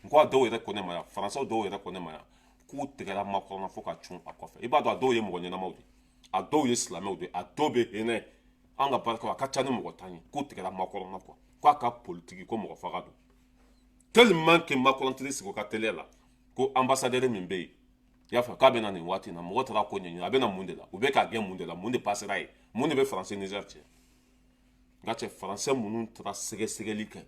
N ko a dɔw yɛrɛ ko ne ma yan, Faransiw dɔw yɛrɛ ko ne ma yan k'u tigɛra Macron na fo ka cun a kɔfɛ. I b'a dɔn, a dɔw ye mɔgɔ ɲɛnamaw de, a dɔw ye silamɛw de, a dɔw bɛ hinɛ an ka barika, a ka ca ni mɔgɔ 10 ye k'u tigɛra Macron na quoi, k'a ka politiki ko mɔgɔ faga don, tellement que Macron tɛ sigi u ka télé la ko ambassadeur min bɛ yen, i y'a fɔ k'a bɛ na nin waati in na. Mɔgɔ taara ko ɲɛɲini, a bɛ na mun de la, u bɛ k'a gɛn mun de la, mun de passera yen, mun de bɛ Faransi Niger cɛ? N ka cɛ, Faransɛ minnu taara sɛgɛsɛgɛli kɛ,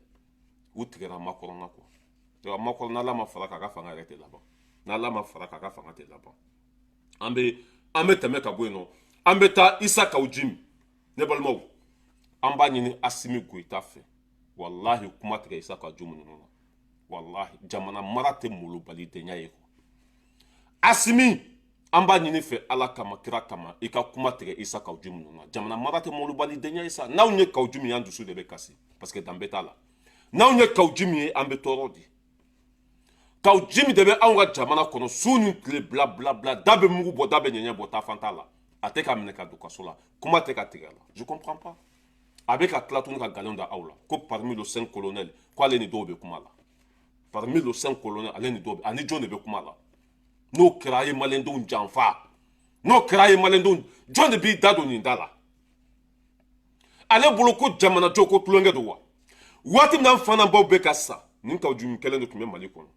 u tigɛra Macron na quoi. Macron, n'Ala ma fara k'a ka fanga yɛrɛ tɛ laban, n'Ala ma fara k'a ka fanga tɛ laban. An bɛ tɛmɛ ka bɔ yen nɔ, an bɛ taa Issa Kaou Djim. Ne balimaw, an b'a ɲini Assimi Goïta fɛ, walahi, kuma tigɛ Issa Kaou Djim ninnu na. Walahi, jamana mara tɛ malobalidenya ye quoi. Assimi, an b'a ɲini fɛ, Ala kama, kira kama, i ka kuma tigɛ Issa Kaou Djim ninnu na. Jamana mara tɛ malobalidenya ye sa. N'anw ye Kaou Djim ye, an dusu de bɛ kasi, parce que danbe t'a la. N'anw ye Kaou Djim ye, an bɛ tɔɔrɔ di. Kaou Djim de bɛ anw ka jamana kɔnɔ su ni tile, bila bila bila, da bɛ mugu bɔ, da bɛ ɲɛɲɛ bɔ, taafan t'a la. A tɛ ka minɛ ka don kaso la, kuma tɛ ka tigɛ a la. Je comprends pas. A bɛ ka tila tuguni ka nkalon da aw la ko parmi les cinq colonels, ko ale ni dɔw bɛ kuma la. Parmi les cinq colonels, ale ni dɔw bɛ, ani jɔn de bɛ kuma la? N'o kɛra, a ye maliyɛndenw janfa. N'o kɛra, a ye maliyɛndenw, jɔn de b'i da don nin da la? Ale bolo ko jamanajɔ ko tulonkɛ don wa? Waati min na an fa n'an baw bɛ ka sa, nin Kaou Djim kɛlen de tun bɛ Mali kɔnɔ,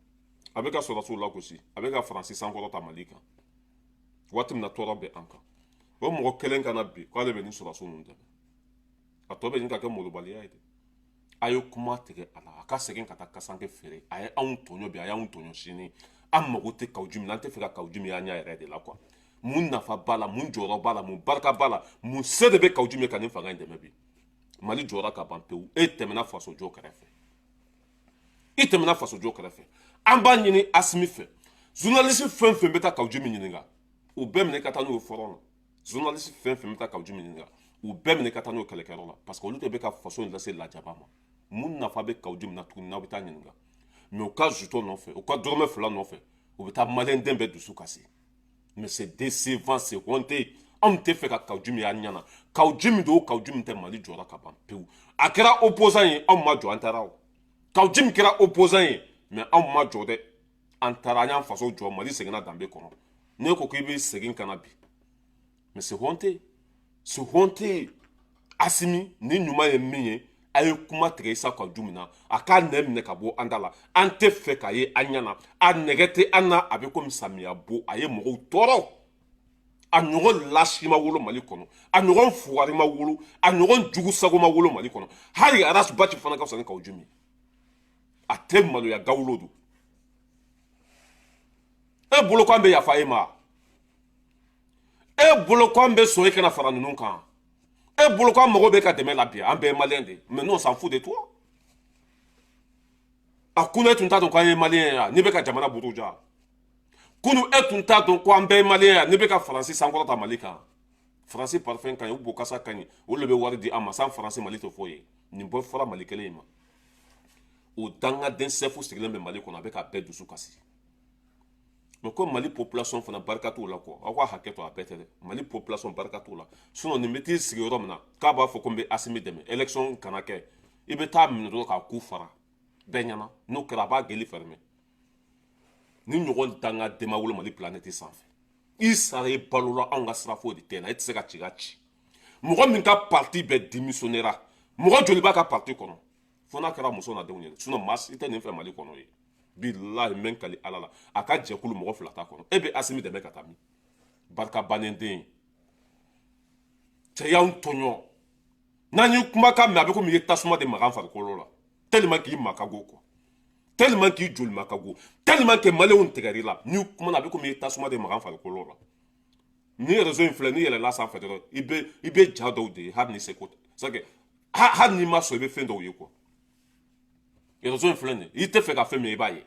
a bɛ ka sɔrɔdasiw lagosi, a bɛ ka Faransi sankɔrɔta Mali kan. Waati min na tɔɔrɔ bɛ an kan, o mɔgɔ kelen ka na bi k'ale bɛ nin sɔrɔdasiw ninnu dɛmɛ, a tɔ bɛ ɲini ka kɛ molobaliya ye dɛ. A ye kuma tigɛ a la, a ka segin ka taa kasanke feere. A ye anw tɔɲɔ bi, a y'anw tɔɲɔ sini, an mago tɛ Kaou Djim na. An tɛ fɛ ka Kaou Djim y'an ɲɛ yɛrɛ de la quoi. Mun nafa b'a la, mun jɔyɔrɔ b'a la, mun barika b'a la, mun se de bɛ Kaou Djim ye ka nin fanga in dɛmɛ bi? Mali jɔra ka ban pewu. E tɛmɛna fasojɔ kɛrɛfɛ, i tɛmɛna fasojɔ kɛrɛfɛ. An b'a ɲini Assimi fɛ, journaliste fɛn fɛn bɛ taa Kaou Djim ɲininka, u bɛɛ minɛ ka taa n'o ye front na. Journaliste fɛn fɛn bɛ taa Kaou Djim ɲininka, u bɛɛ minɛ ka taa n'o kɛlɛkɛyɔrɔ la, parce que olu de bɛ ka faso in lase lajaba ma. Mun nafa bɛ Kaou Djim na tuguni n'aw bɛ taa ɲininka? Mais u ka jeton nɔfɛ, u ka dɔrɔmɛ 2 nɔfɛ, u bɛ taa maliyɛnden bɛɛ dusu kasi. Mais c'est décevant, c'est honteux. Anw tɛ fɛ ka Kaou Djim y'an ɲɛna. Kaou Djim don o, Kaou Djim tɛ, Mali jɔra ka ban pewu. A kɛra opposant ye, anw ma jɔ, an taara. O Kaou Djim kɛra opposant ye, mais anw ma jɔ dɛ, an taara, an y'an faso jɔ, Mali seginna danbe kɔnɔ. N'e ko k'i bɛ segin ka na bi, mais c'est honteux, c'est honteux. Assimi, ni ɲuman ye min ye, a ye kuma tigɛ Issa Kaou Djim na, a k'a nɛ minɛ ka bɔ an da la. An tɛ fɛ k'a ye an ɲɛna, a nɛgɛ tɛ an na, a bɛ komi samiya bo. A ye mɔgɔw tɔɔrɔ, a ɲɔgɔn lasi ma wolo Mali kɔnɔ, a ɲɔgɔn fugari ma wolo, a ɲɔgɔn jugu sago ma wolo Mali kɔnɔ. Hali Ras Bath fana ka fisa ni Kaou Djim ye. A tɛ maloya, gawulo don. E bolo ko an bɛ yafa e ma? E bolo ko an bɛ sɔn e kana fara ninnu kan? E bolo ko an mago bɛ ka dɛmɛ la bi? An bɛɛ ye maliyɛn de, mais nous, on s'en fout de toi. A kunu, e tun t'a dɔn k'an ye maliyɛn ye, n'i bɛ ka jamana buruja. Kunu, e tun t'a dɔn ko an bɛɛ ye maliyɛn ye, n'i bɛ ka Faransi sankɔrɔta Mali kan. Faransi parfum ka ɲi, u bokasa ka ɲi, olu de bɛ wari di an ma. San Faransi, Mali tɛ foyi ye. Nin bɛɛ fɔra Mali kelen in ma. O dangaden sɛfu sigilen bɛ Mali kɔnɔ, a bɛ ka bɛɛ dusu kasi. Mais ko Mali population fana, barika t'o la quoi. Aw ka hakɛ to, a bɛɛ tɛ dɛ. Mali population, barika t'o la. Sinon nin bɛ t'i sigi yɔrɔ min na k'a b'a fɔ ko n bɛ Assimi dɛmɛ, élection kana kɛ, i bɛ taa minɛ dɔrɔn k'a ku fara bɛɛ ɲɛna. N'o kɛra, a b'a gueule fermer. Ni ɲɔgɔn dangaden ma wolo Mali planète sanfɛ, i sara, i balola, anw ka sira foyi de tɛ na. E tɛ se ka ci ka ci. Mɔgɔ min ka parti bɛɛ démissionnera, mɔgɔ joli b'a ka parti kɔnɔ? Fo n'a kɛra muso n'a denw ye, sinon maa si tɛ nin fɛ Mali kɔnɔ ye. Bilahi, n bɛ n kali Ala la, a ka jɛkulu mɔgɔ fila t'a kɔnɔ. E bɛ Asimi dɛmɛ ka taa min? Barika bannen den cɛ y'anw tɔɲɔ. N'an ye kumakan mɛn, a bɛ komi i ye tasuma de maga an farikolo la, tellement k'i ma ka go quoi, tellement k'i joli ma ka go, tellement que maliyɛnw tigɛr'i la. N'i kumana, a bɛ komi i ye tasuma de maga an farikolo la. Ni réseau in filɛ, n'i yɛlɛla sanfɛ dɔrɔn, i bɛ ja dɔw de ye, hali ni seko tɛ, c'est que hali n'i ma sɔn, i bɛ fɛn dɔw ye quoi. Réseau in filɛ nin ye, i tɛ fɛ ka fɛn min ye, i b'a ye.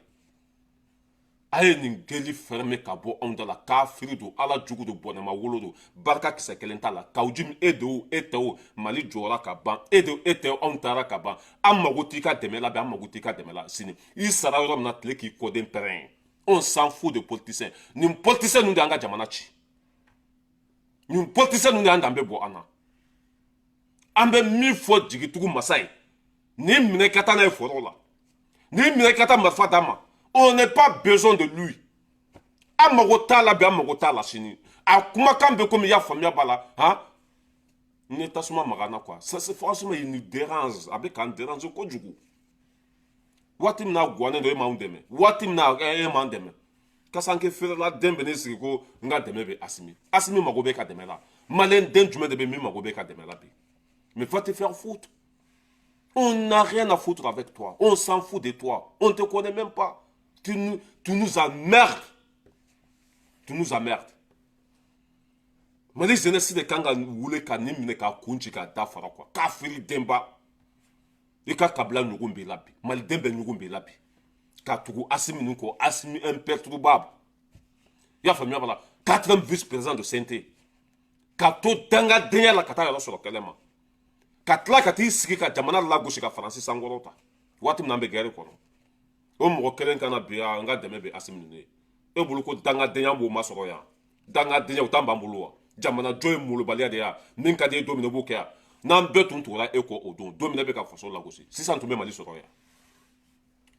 A ye nin geli fermer ka bɔ anw da la. Kafiri don, Ala jugu don, bɔnɛma wolo don, barika kisɛ kelen t'a la. Kaou Djim, e de o, e tɛ o, Mali jɔra ka ban. E de, e tɛ, anw taara ka ban. An mago t'i ka dɛmɛ la bi, an mago t'i ka dɛmɛ la sini. I sara yɔrɔ min na, tile k'i kɔden pɛrɛn. On s'en fout de politicien. Nin politicien ninnu de y'an ka jamana ci. Nin politicien ninnu de y'an danbe bɔ an na. An bɛ min fɔ jigitugu masa ye, nin minɛ ka taa n'a ye foro la, nin minɛ ka taa marifa d'a ma. On n'est pas besoin de lui. An mago t'a la bi, an mago t'a la sini. A kumakan bɛ komi i y'a faamuya b'a la han. Ni tasuma maga na quoi, ça c'est franchement, il nous dérange. A bɛ k'an déranger kojugu. Waati min na guwanen don, e m'anw dɛmɛ. Waati min na e m'an dɛmɛ, kasanke feerela den bɛ ne sigi ko n ka dɛmɛ bɛ Asimi. Asimi mago bɛ ka dɛmɛ la. Maliyɛn den jumɛn de bɛ min mago bɛ ka dɛmɛ la bi? Mais va te faire foutre. On n'a rien à foutre avec toi. On s'en fout de toi. On te connaît même pas. Tu nous emmerdes. Tu nous emmerdes. Mali jeunesse de kan ka wuli ka nin minɛ k'a kun ci k'a da fara quoi. Kafiri denba, i ka kabila ɲugun b'i la bi, maliden bɛɛ ɲugun b'i la bi, ka tugu Asimi ninnu kɔ. Asimi imperturbable, i y'a faamuya b'a la, quatrième vice président de CNT, ka to dangadenya la ka taa yɔrɔ sɔrɔ kɛlɛ ma, ka tila ka t'i sigi ka jamana lagosi, ka Faransi sankɔrɔ ta waati min na an bɛ guerre kɔnɔ. O mɔgɔ kelen kana bi an ka dɛmɛ bɛ Asimi ninnu ye. E bolo ko dangadenya b'o ma sɔrɔ yan? Dangadenya o t'an b'an bolo wa? Jamana jɔ ye molobaliya de ye. Min ka di e don min na, i b'o kɛ yan. N'an bɛɛ tun tugura e kɔ o don, don min na e bɛ ka faso lagosi sisan, tun bɛ Mali sɔrɔ yan?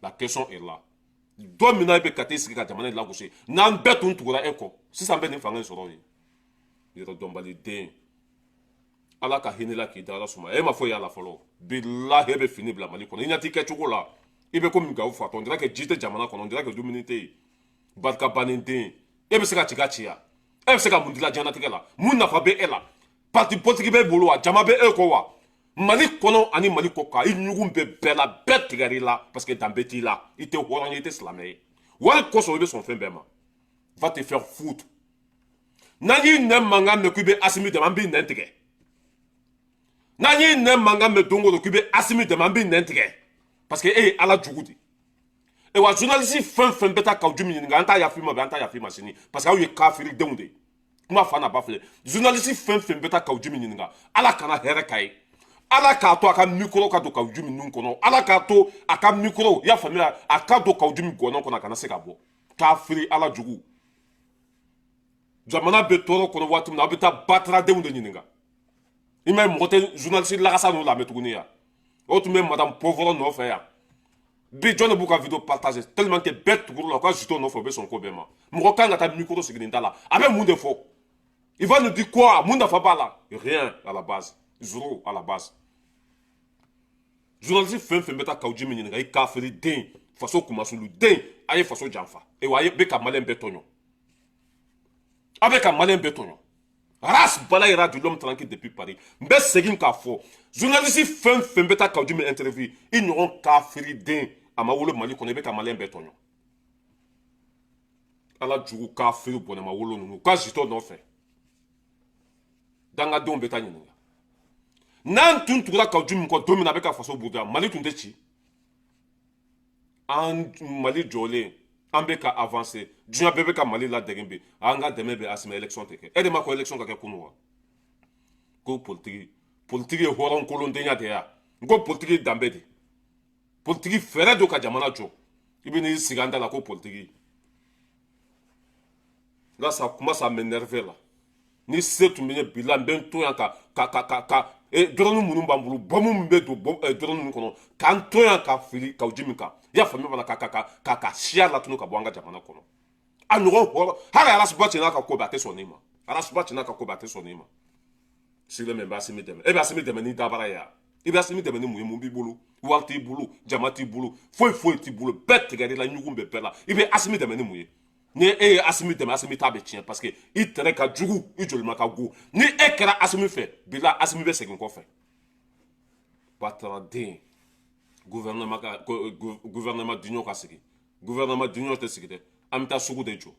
La question est là. Don min na e bɛ ka t'i sigi ka jamana in lagosi, n'an bɛɛ tun tugura e kɔ sisan, bɛ nin fanga in sɔrɔ yen? Yɔrɔ dɔnbali den, Ala ka hinɛ la k'i da ala suma. E ma foyi y'a la fɔlɔ. Bilahi, e bɛ fini bila Mali kɔnɔ, i ɲɛ t'i kɛcogo la. I bɛ komi Gawo fatɔ. On dirait que ji tɛ jamana kɔnɔ, on dirait que dumuni tɛ yen. Barika bannen den, e bɛ se ka ci ka ci ya? E bɛ se ka mun dilan diɲɛlatigɛ la? Mun nafa bɛ e la? Parti politique b'e bolo wa? Jama bɛ e kɔ wa? Mali kɔnɔ ani Mali kɔ kan, i ɲugun bɛ bɛɛ la, bɛɛ tigɛr'i la, parce que danbe t'i la. I tɛ hɔrɔn ye, i tɛ silamɛ ye. Wari kosɔn i bɛ sɔn fɛn bɛɛ ma. Va te faire foutre. N'an y'i nɛn mankan mɛn k'i bɛ Asimi dɛmɛ, an b'i nɛn tigɛ. N'an y'i nɛn mankan mɛn don o don k'i bɛ Asimi dɛmɛ, an b'i nɛn tigɛ, parce que e ye Ala jugu de ye. Wa journaliste fɛn fɛn bɛ taa Kaou Djim ɲininka, an t'a yafa i ma bi, an t'a yafa i ma sini, parce que aw ye kafiri denw de ye. Kuma fa n'a ba filɛ. Journaliste fɛn fɛn bɛ taa Kaou Djim ɲininka, Ala kana hɛrɛ k'a ye. Ala k'a to a ka micro ka don Kaou Djim nun kɔnɔ. Ala k'a to a ka micro, i y'a faamuya, a ka don Kaou Djim gɔnɔ kɔnɔ, a kana se ka bɔ. Kafiri Ala jugu. Jamana bɛ tɔɔrɔ kɔnɔ waati min na, aw bɛ taa bataradenw de ɲininka. I ma ye, mɔgɔ tɛ journaliste lagasa ninnu lamɛn tuguni yan. O tun bɛ madame Pauvre nɔfɛ yan. Bi, jɔn de b'u ka vidéo partager? Tellement que bɛɛ tugur'u la, u ka jeton nɔfɛ, u bɛ sɔn ko bɛɛ ma. Mɔgɔ kan ka taa micro sigi nin da la, a bɛ mun de fɔ? Il va nous dire quoi? Mun nafa b'a la? Rien à la base, zéro à la base. Journaliste fɛn fɛn bɛ taa Kaou Djim ɲininka, i kafiri den, faso kumasulu den, a ye faso janfa. Ewa, a ye bɛ ka maliyɛn bɛɛ tɔɲɔ, a bɛ ka maliyɛn bɛɛ tɔɲɔ. Ras Balayira de l'homme tranquille depuis Paris. N bɛ segin k'a fɔ, journaliste fɛn fɛn bɛ taa Kaou Djim interview, i ɲɔgɔn kafiri den a ma wolo Mali kɔnɔ. I bɛ ka maliyɛn bɛɛ tɔɲɔ. Ala jugu kafiri bɔnɛma wolo ninnu ka zitɔ nɔfɛ, dangadenw bɛ taa ɲininka. N'an tun tugura Kaou Djim kɔ don min na a bɛ ka faso buruja, Mali tun tɛ ci. An Mali jɔlen, an bɛ ka avancer, diɲɛ bɛɛ bɛ ka Mali ladege bi. An ka dɛmɛ bɛ Asimi, élection tɛ kɛ. E de ma ko élection ka kɛ kunun wa? Ko politiki, politiki ye hɔrɔn kolondenya de ya. N ko politiki ye danbe de, politiki fɛɛrɛ don ka jamana jɔ. I bɛ n'i sigi an da la ko politiki. Là, ça commence à m'énerver là. Ni se tun bɛ ne bi la, n bɛ n to yan ka drone minnu b'an bolo, bɔmu min bɛ don drone ninnu kɔnɔ, k'an to yan ka fili Kaou Djim kan, i y'a faamuya b'a la, ka siya latunu ka bɔ an ka jamana kɔnɔ. A ɲɔgɔn hɔrɔn, hali Ras Bath n'a ka ko bɛɛ, a tɛ sɔn nin ma. Ras Bath n'a ka ko bɛɛ, a tɛ sɔn nin ma. Sigilen bɛ, n bɛ Asimi dɛmɛ. E bɛ Asimi dɛmɛ ni dabara ye wa? I bɛ Asimi dɛmɛ ni mun ye? Mun b'i bolo? Wari t'i bolo, jama t'i bolo, foyi foyi t'i bolo, bɛɛ tigɛr'i la, ɲugun bɛ bɛɛ la. I bɛ Asimi dɛmɛ ni mun ye? Ni e ye Asimi dɛmɛ, Asimi ta bɛ tiɲɛ, parce que i tɛrɛ ka jugu, i jolima ka go. Ni e kɛra Asimi fɛ bila, Asimi bɛ segin kɔfɛ. Bataraden, gouvernement ka gouvernement d'union ka sigi. Gouvernement d'union tɛ sigi dɛ, an bɛ taa sugu de jɔ.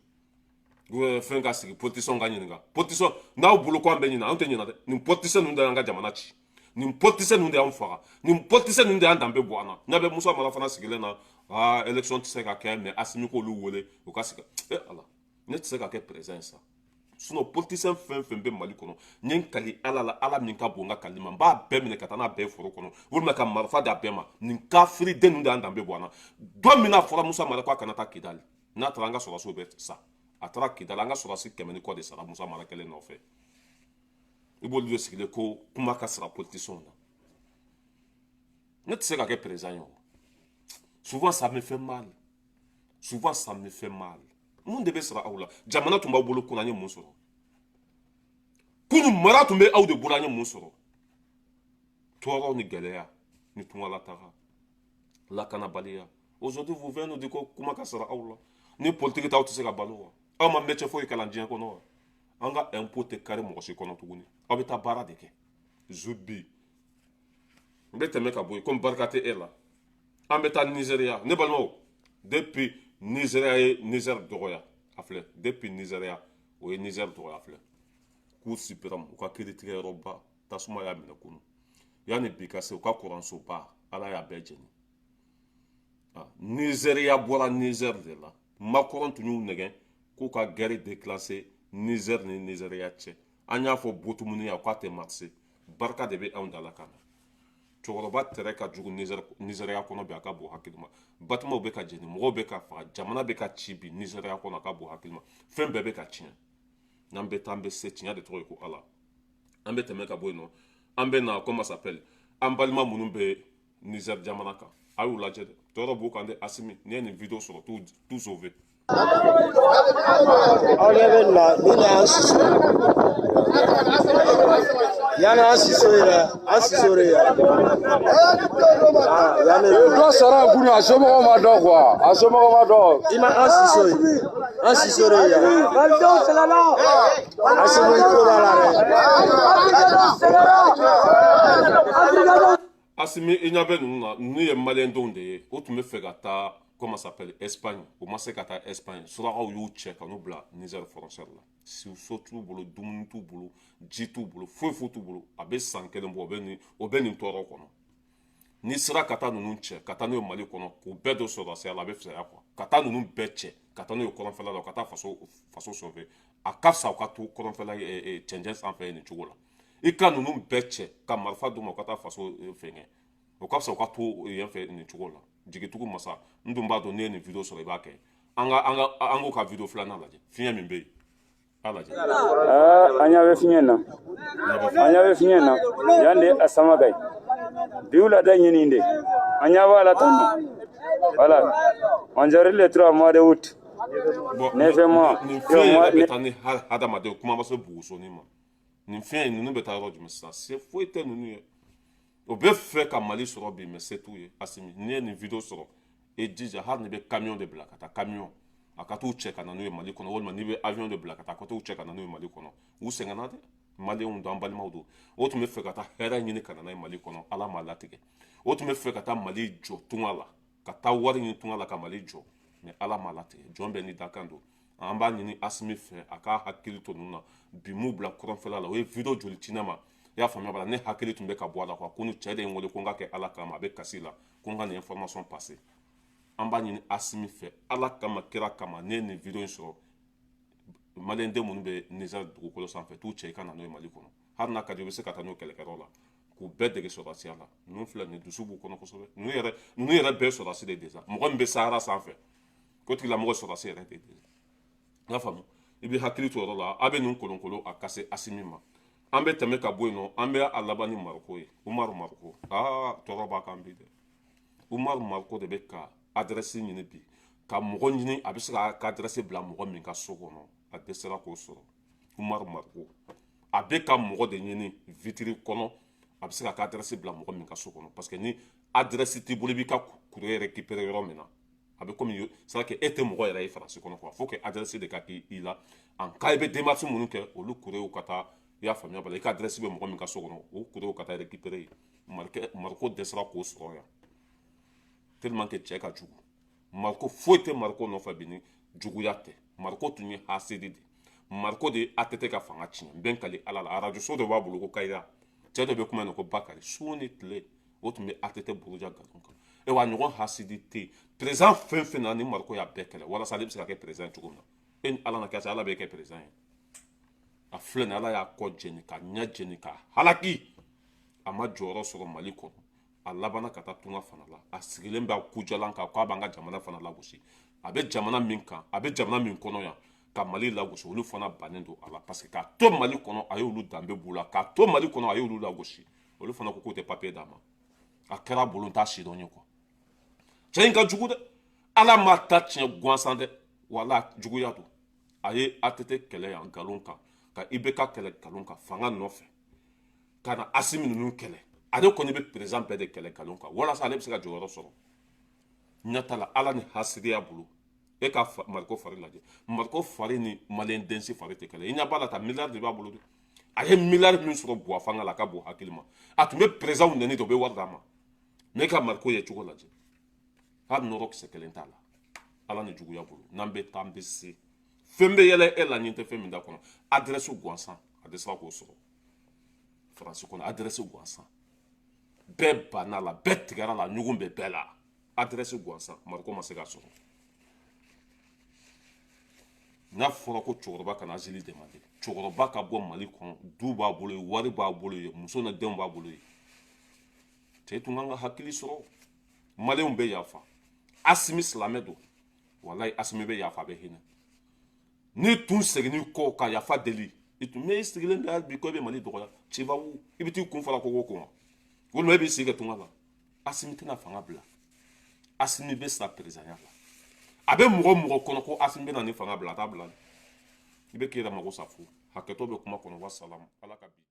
Fɛn ka sigi, politicien ka ɲininka. Politicien n'aw bolo ko an bɛ ɲina, anw tɛ ɲina dɛ. Nin politicien ninnu de y'an ka jamana ci, nin politicien ninnu de y'an faga, nin politicien ninnu de y'an danbe bɔ an na. N'a bɛ Musa Mara fana sigilen na, aa, élection tɛ se ka kɛ, mais Asimi k'olu wele u ka sigi. E Ala, ne tɛ se ka kɛ président ye sa. Sinon politicien fɛn fɛn bɛ Mali kɔnɔ, n ye n kali Ala la, Ala min ka bon n ka kali ma, n b'a bɛɛ minɛ ka taa n'a bɛɛ ye foro kɔnɔ, walima ka marifa d'a bɛɛ ma. Nin kafiriden ninnu de y'an danbe bɔ an na. Don min n'a fɔra Musa Mara ko a kana taa Kidali, n'a taara, an ka sɔrɔdasiw bɛ sa. A taara Kidali, an ka sɔrɔdasi 100 ni kɔ de sara Musa Mara kelen nɔfɛ. I b'olu de sigilen ko kuma ka sara politicienw na. Ne tɛ se ka kɛ président ye o. Souvent ça me fait mal, souvent ça me fait mal. Mun de bɛ sara aw la? Jamana tun b'aw bolo kunna, an ye mun sɔrɔ? Kunun mara tun bɛ aw de bolo, an ye mun sɔrɔ? Tɔɔrɔ ni gɛlɛya ni tungalataga, lakanabaliya. Aujourd'hui vous venez nous dire ko kuma ka sara aw la. Ni politique t'aw tɛ se ka balo wa? Aw ma métier foyi kalan diɲɛ kɔnɔ wa? An ka impôt tɛ kari mɔgɔ si kɔnɔ tuguni, aw bɛ taa baara de kɛ zubi. N bɛ tɛmɛ ka bɔ yen, komi barika tɛ e la. An bɛ taa Nizeriya, ne balimaw. Depuis Nizeriya ye Niger dɔgɔya, a filɛ. Depuis Nizeriya o ye Niger dɔgɔya, a filɛ. Cour suprême, u ka kiiritigɛyɔrɔba, tasuma y'a minɛ kunu. Yanni bi ka se, u ka kuransoba, Ala y'a bɛɛ jeni. Nizeriya bɔra Niger de la. Macron tun y'u nɛgɛn k'u ka guerre déclencher Niger ni Nizeriya cɛ. An y'a fɔ botumuni ya k'a tɛ marcher. Barika de bɛ anw da la ka na. Cɛkɔrɔba tɛrɛ ka jugu Nizeriya kɔnɔ bi, a ka bon hakili ma. Bâtimentw bɛ ka jeni, mɔgɔw bɛ ka faga, jamana bɛ ka ci bi Nizeriya kɔnɔ, a ka bon hakili ma. Fɛn bɛɛ bɛ ka tiɲɛ. N'an bɛ taa, an bɛ se. Tiɲɛ de tɔgɔ ye ko Ala. An bɛ tɛmɛ ka bɔ yen nɔ, an bɛ na, comment ça s'appelle, an balima minnu bɛ Niger jamana kan, a y'u lajɛ dɛ, tɔɔrɔ b'u kan dɛ. Asimi, n'i ye nin vidéo sɔrɔ, t'u sauver. Aw ɲɛ bɛ nin na, nin de y'an siso ye. Yan y'an siso ye dɛ, an siso de ye yan. Yan de don. Dɔ sara kunu, a somɔgɔw ma dɔn quoi, a somɔgɔw ma dɔn. I ma an siso ye, an siso de ye yan. Asimi ko b'a la dɛ. Asimi, i ɲɛ bɛ ninnu na, ninnu ye maliyɛndenw de ye. O tun bɛ fɛ ka taa, comment ça s'appelle, Espagne. O ma se ka taa Espagne, surakaw y'u cɛ ka n'u bila Niger frontière la. So t'u bolo, dumuni t'u bolo, ji t'u bolo, foyi foyi t'u bolo. A bɛ san kelen bɔ, o bɛ nin tɔɔrɔ kɔnɔ. N'i sera ka taa ninnu cɛ ka taa n'u ye Mali kɔnɔ, k'u bɛɛ don sɔrɔdasiya la, a bɛ fisaya quoi. Ka taa ninnu bɛɛ cɛ ka taa n'u ye kɔrɔnfɛla la, ka taa faso sauver, a ka fisa u ka to kɔrɔnfɛla cɛncɛn sanfɛ nin cogo la. I ka ninnu bɛɛ cɛ ka marifa d'u ma, u ka taa faso fɛngɛ, o ka fisa u ka to yen fɛ nin cogo la. Jigitugu masa, n dun b'a dɔn n'i ye nin vidéo sɔrɔ, i b'a kɛ. An ka an ka an k'o ka vidéo filanan lajɛ. Fiɲɛ min bɛ yen, a lajɛ. Aa, an ɲɛ bɛ fiɲɛ na, an ɲɛ bɛ fiɲɛ na yan de. A sama ka ɲi bi wulada ɲini de, an ɲɛ b'a la tan nɔ. Voilà, aujourd'hui le 3 mois de août. Bon, ne mois. Nin fiɲɛ yɛrɛ bɛ taa ni hadamaden, kuma ma se bugusoni ma. Nin fiɲɛ in, ninnu bɛ taa yɔrɔ jumɛn sisan? Se foyi tɛ ninnu ye. O bɛ fɛ ka Mali sɔrɔ bi, mais se t'u ye. Asimi, n'i ye nin vidéo sɔrɔ, e jija, hali n'i bɛ camion de bila ka taa, camion a ka t'u cɛ ka na n'u ye Mali kɔnɔ, walima n'i bɛ avion de bila ka taa, ka t'u cɛ ka na n'u ye Mali kɔnɔ. U sɛgɛnna dɛ, maliyɛnw don, an balimaw don. O tun bɛ fɛ ka taa hɛrɛ ɲini ka na n'a ye Mali kɔnɔ, Ala m'a latigɛ. O tun bɛ fɛ ka taa Mali jɔ tunga la, ka taa wari ɲini tunga la ka Mali jɔ, mais Ala m'a latigɛ. Jɔn bɛɛ ni dakan don. An b'a ɲini Asimi fɛ, a k'a hakili to ninnu na bi. M'u bila kɔrɔnfɛla la, o ye vidéo joli ci ne ma? I y'a faamuya b'a la, ne hakili tun bɛ ka bɔ a la quoi. Ko ni cɛ de ye n wele ko n ka kɛ Ala kama, a bɛ kasi la, ko n ka nin information passer. An b'a ɲini Asimi fɛ, Ala kama, kira kama, ne ye nin vidéo in sɔrɔ, maliyɛnden minnu bɛ Niger dugukolo sanfɛ, t'u cɛ i ka na n'o ye Mali kɔnɔ. Hali n'a ka di, i bɛ se ka taa n'o kɛlɛkɛyɔrɔ la k'u bɛɛ dege sɔrɔdasiya la. Ninnu filɛ nin, dusu b'u kɔnɔ kosɛbɛ. Ninnu yɛrɛ bɛɛ sɔrɔdasi de déjà. Mɔgɔ min bɛ Sahara sanfɛ, k'o tigilamɔgɔ sɔrɔdasi yɛrɛ de déjà. I y'a faamu, i bɛ hakili to yɔrɔ la. A bɛ ninnu kolonkolon a ka se Asimi ma. An bɛ tɛmɛ ka bɔ yen nɔ, an bɛ a laban ni Mariko ye. Umaru Mariko, aa, tɔɔrɔ b'a kan bi dɛ. Umaru Mariko de bɛ ka adresse ɲini bi, ka mɔgɔ ɲini a bɛ se ka adresse bila mɔgɔ min ka so kɔnɔ, a dɛsɛra k'o sɔrɔ. Umaru Mariko, a bɛ ka mɔgɔ de ɲini vitre kɔnɔ. A bɛ se ka ka adresse bila mɔgɔ min ka so kɔnɔ, parce que ni adresse t'i bolo, i b'i ka courrier récupérer yɔrɔ min na, a bɛ komi c'est que e tɛ mɔgɔ yɛrɛ ye Faransi kɔnɔ quoi. Faut que adresse de ka k'i la en cas i bɛ démarche minnu kɛ, olu courrier ka taa, i y'a faamuya bala, i ka adresse bɛ mɔgɔ min ka so kɔnɔ, o courrier ka taa récupérer yen. Mariko dɛsɛra k'o sɔrɔ yan tellement que cɛ ka jugu. Mariko foyi tɛ Mariko nɔfɛ bi ni juguya tɛ. Mariko tun ye hasidi de. Mariko de ye ATT ka fanga tiɲɛ. N bɛ n kali Ala la, arajo so dɔ b'a bolo ko Kayira, cɛ dɔ bɛ kuma in na ko Bakari, su ni tile o tun bɛ ATT buruja nkalon kan. Wa ɲɔgɔn hasidi tɛ yen. Président fɛn fɛn na ni Mariko y'a bɛɛ kɛlɛ walasa ale bɛ se ka kɛ président cogo min na, e ni Ala na kɛ, Ala bɛ kɛ président ye. A filɛ nin, Ala y'a kɔ jɛni ka ɲɛ jɛni ka halaki. A ma jɔyɔrɔ sɔrɔ Mali kɔnɔ. A labanna ka taa tunga fana la. A sigilen bɛ a kujalan kan k'a b'an ka jamana fana lagosi. A bɛ jamana min kan, a bɛ jamana min kɔnɔ yan ka Mali lagosi, olu fana bannen don a la, parce que k'a to Mali kɔnɔ, a y'olu danbe b'u la. K'a to Mali kɔnɔ, a y'olu lagosi. Olu fana ko k'o tɛ papiye d'a ma. A kɛra bolo n t'a si dɔn ye quoi. Cɛ in ka jugu dɛ. Ala ma ta tiɲɛ gansan dɛ, wala juguya don. A ye ATT kɛlɛ yan nkalon kan, ka IBK kɛlɛ nkalon kan fanga nɔfɛ, ka na Asimi ninnu kɛlɛ. Ale kɔni bɛ président bɛɛ de kɛlɛ nkalon kan walasa ale bɛ se ka jɔyɔrɔ sɔrɔ. Ɲɛ t'a la, Ala ni hasidiya bolo. E ka Mariko fari lajɛ. Mariko fari ni maliyɛn den si fari tɛ kɛlɛ. I ɲɛ b'a la ta, miliyari de b'a bolo dɛ. A ye miliyari min sɔrɔ buwa fanga la, a ka bon hakili ma. A tun bɛ président nɛni de, o bɛ wari d'a ma. Ne ka Mariko ye cogo lajɛ, hali nɔrɔ kisɛ kelen t'a la. Ala ni juguya bolo. N'an bɛ taa, an bɛ se fɛn bɛ yɛlɛ e la, nin tɛ fɛn min da kɔnɔ. Adresse gansan, a dɛsɛra k'o sɔrɔ Faransi kɔnɔ. Adresse gansan, bɛɛ banna la, bɛɛ tigɛra la, ɲugun bɛ bɛɛ la. Adresse gansan, Mariko ma se k'a sɔrɔ. N'a fɔra ko cɛkɔrɔba kana asile demander, cɛkɔrɔba ka bɔ Mali kɔnɔ, du b'a bolo yen, wari b'a bolo yen, muso ni denw b'a bolo yen. Cɛ tun kan ka hakili sɔrɔ. Maliyɛnw bɛ yafa. Asimi silamɛ don, walayi Asimi bɛ yafa, a bɛ hinɛ. N'i tun seginn'i kɔ ka yafa deli, i tun mɛ i sigilen bɛ hali bi ko i bɛ Mali dɔgɔya. Cibabu, i bɛ t'i kun fara kogo kun wa, walima e b'i sigi kɛ tunga la. Asimi tɛna fanga bila. Asimi bɛ sa perezanya la. A bɛ mɔgɔ mɔgɔ kɔnɔ ko Asimi bɛ na ni fanga bila, a t'a bila. I bɛ k'i yɛrɛ mago sa fu. Hakɛto bɛ kuma kɔnɔ. Wasalamu. Ala ka bi.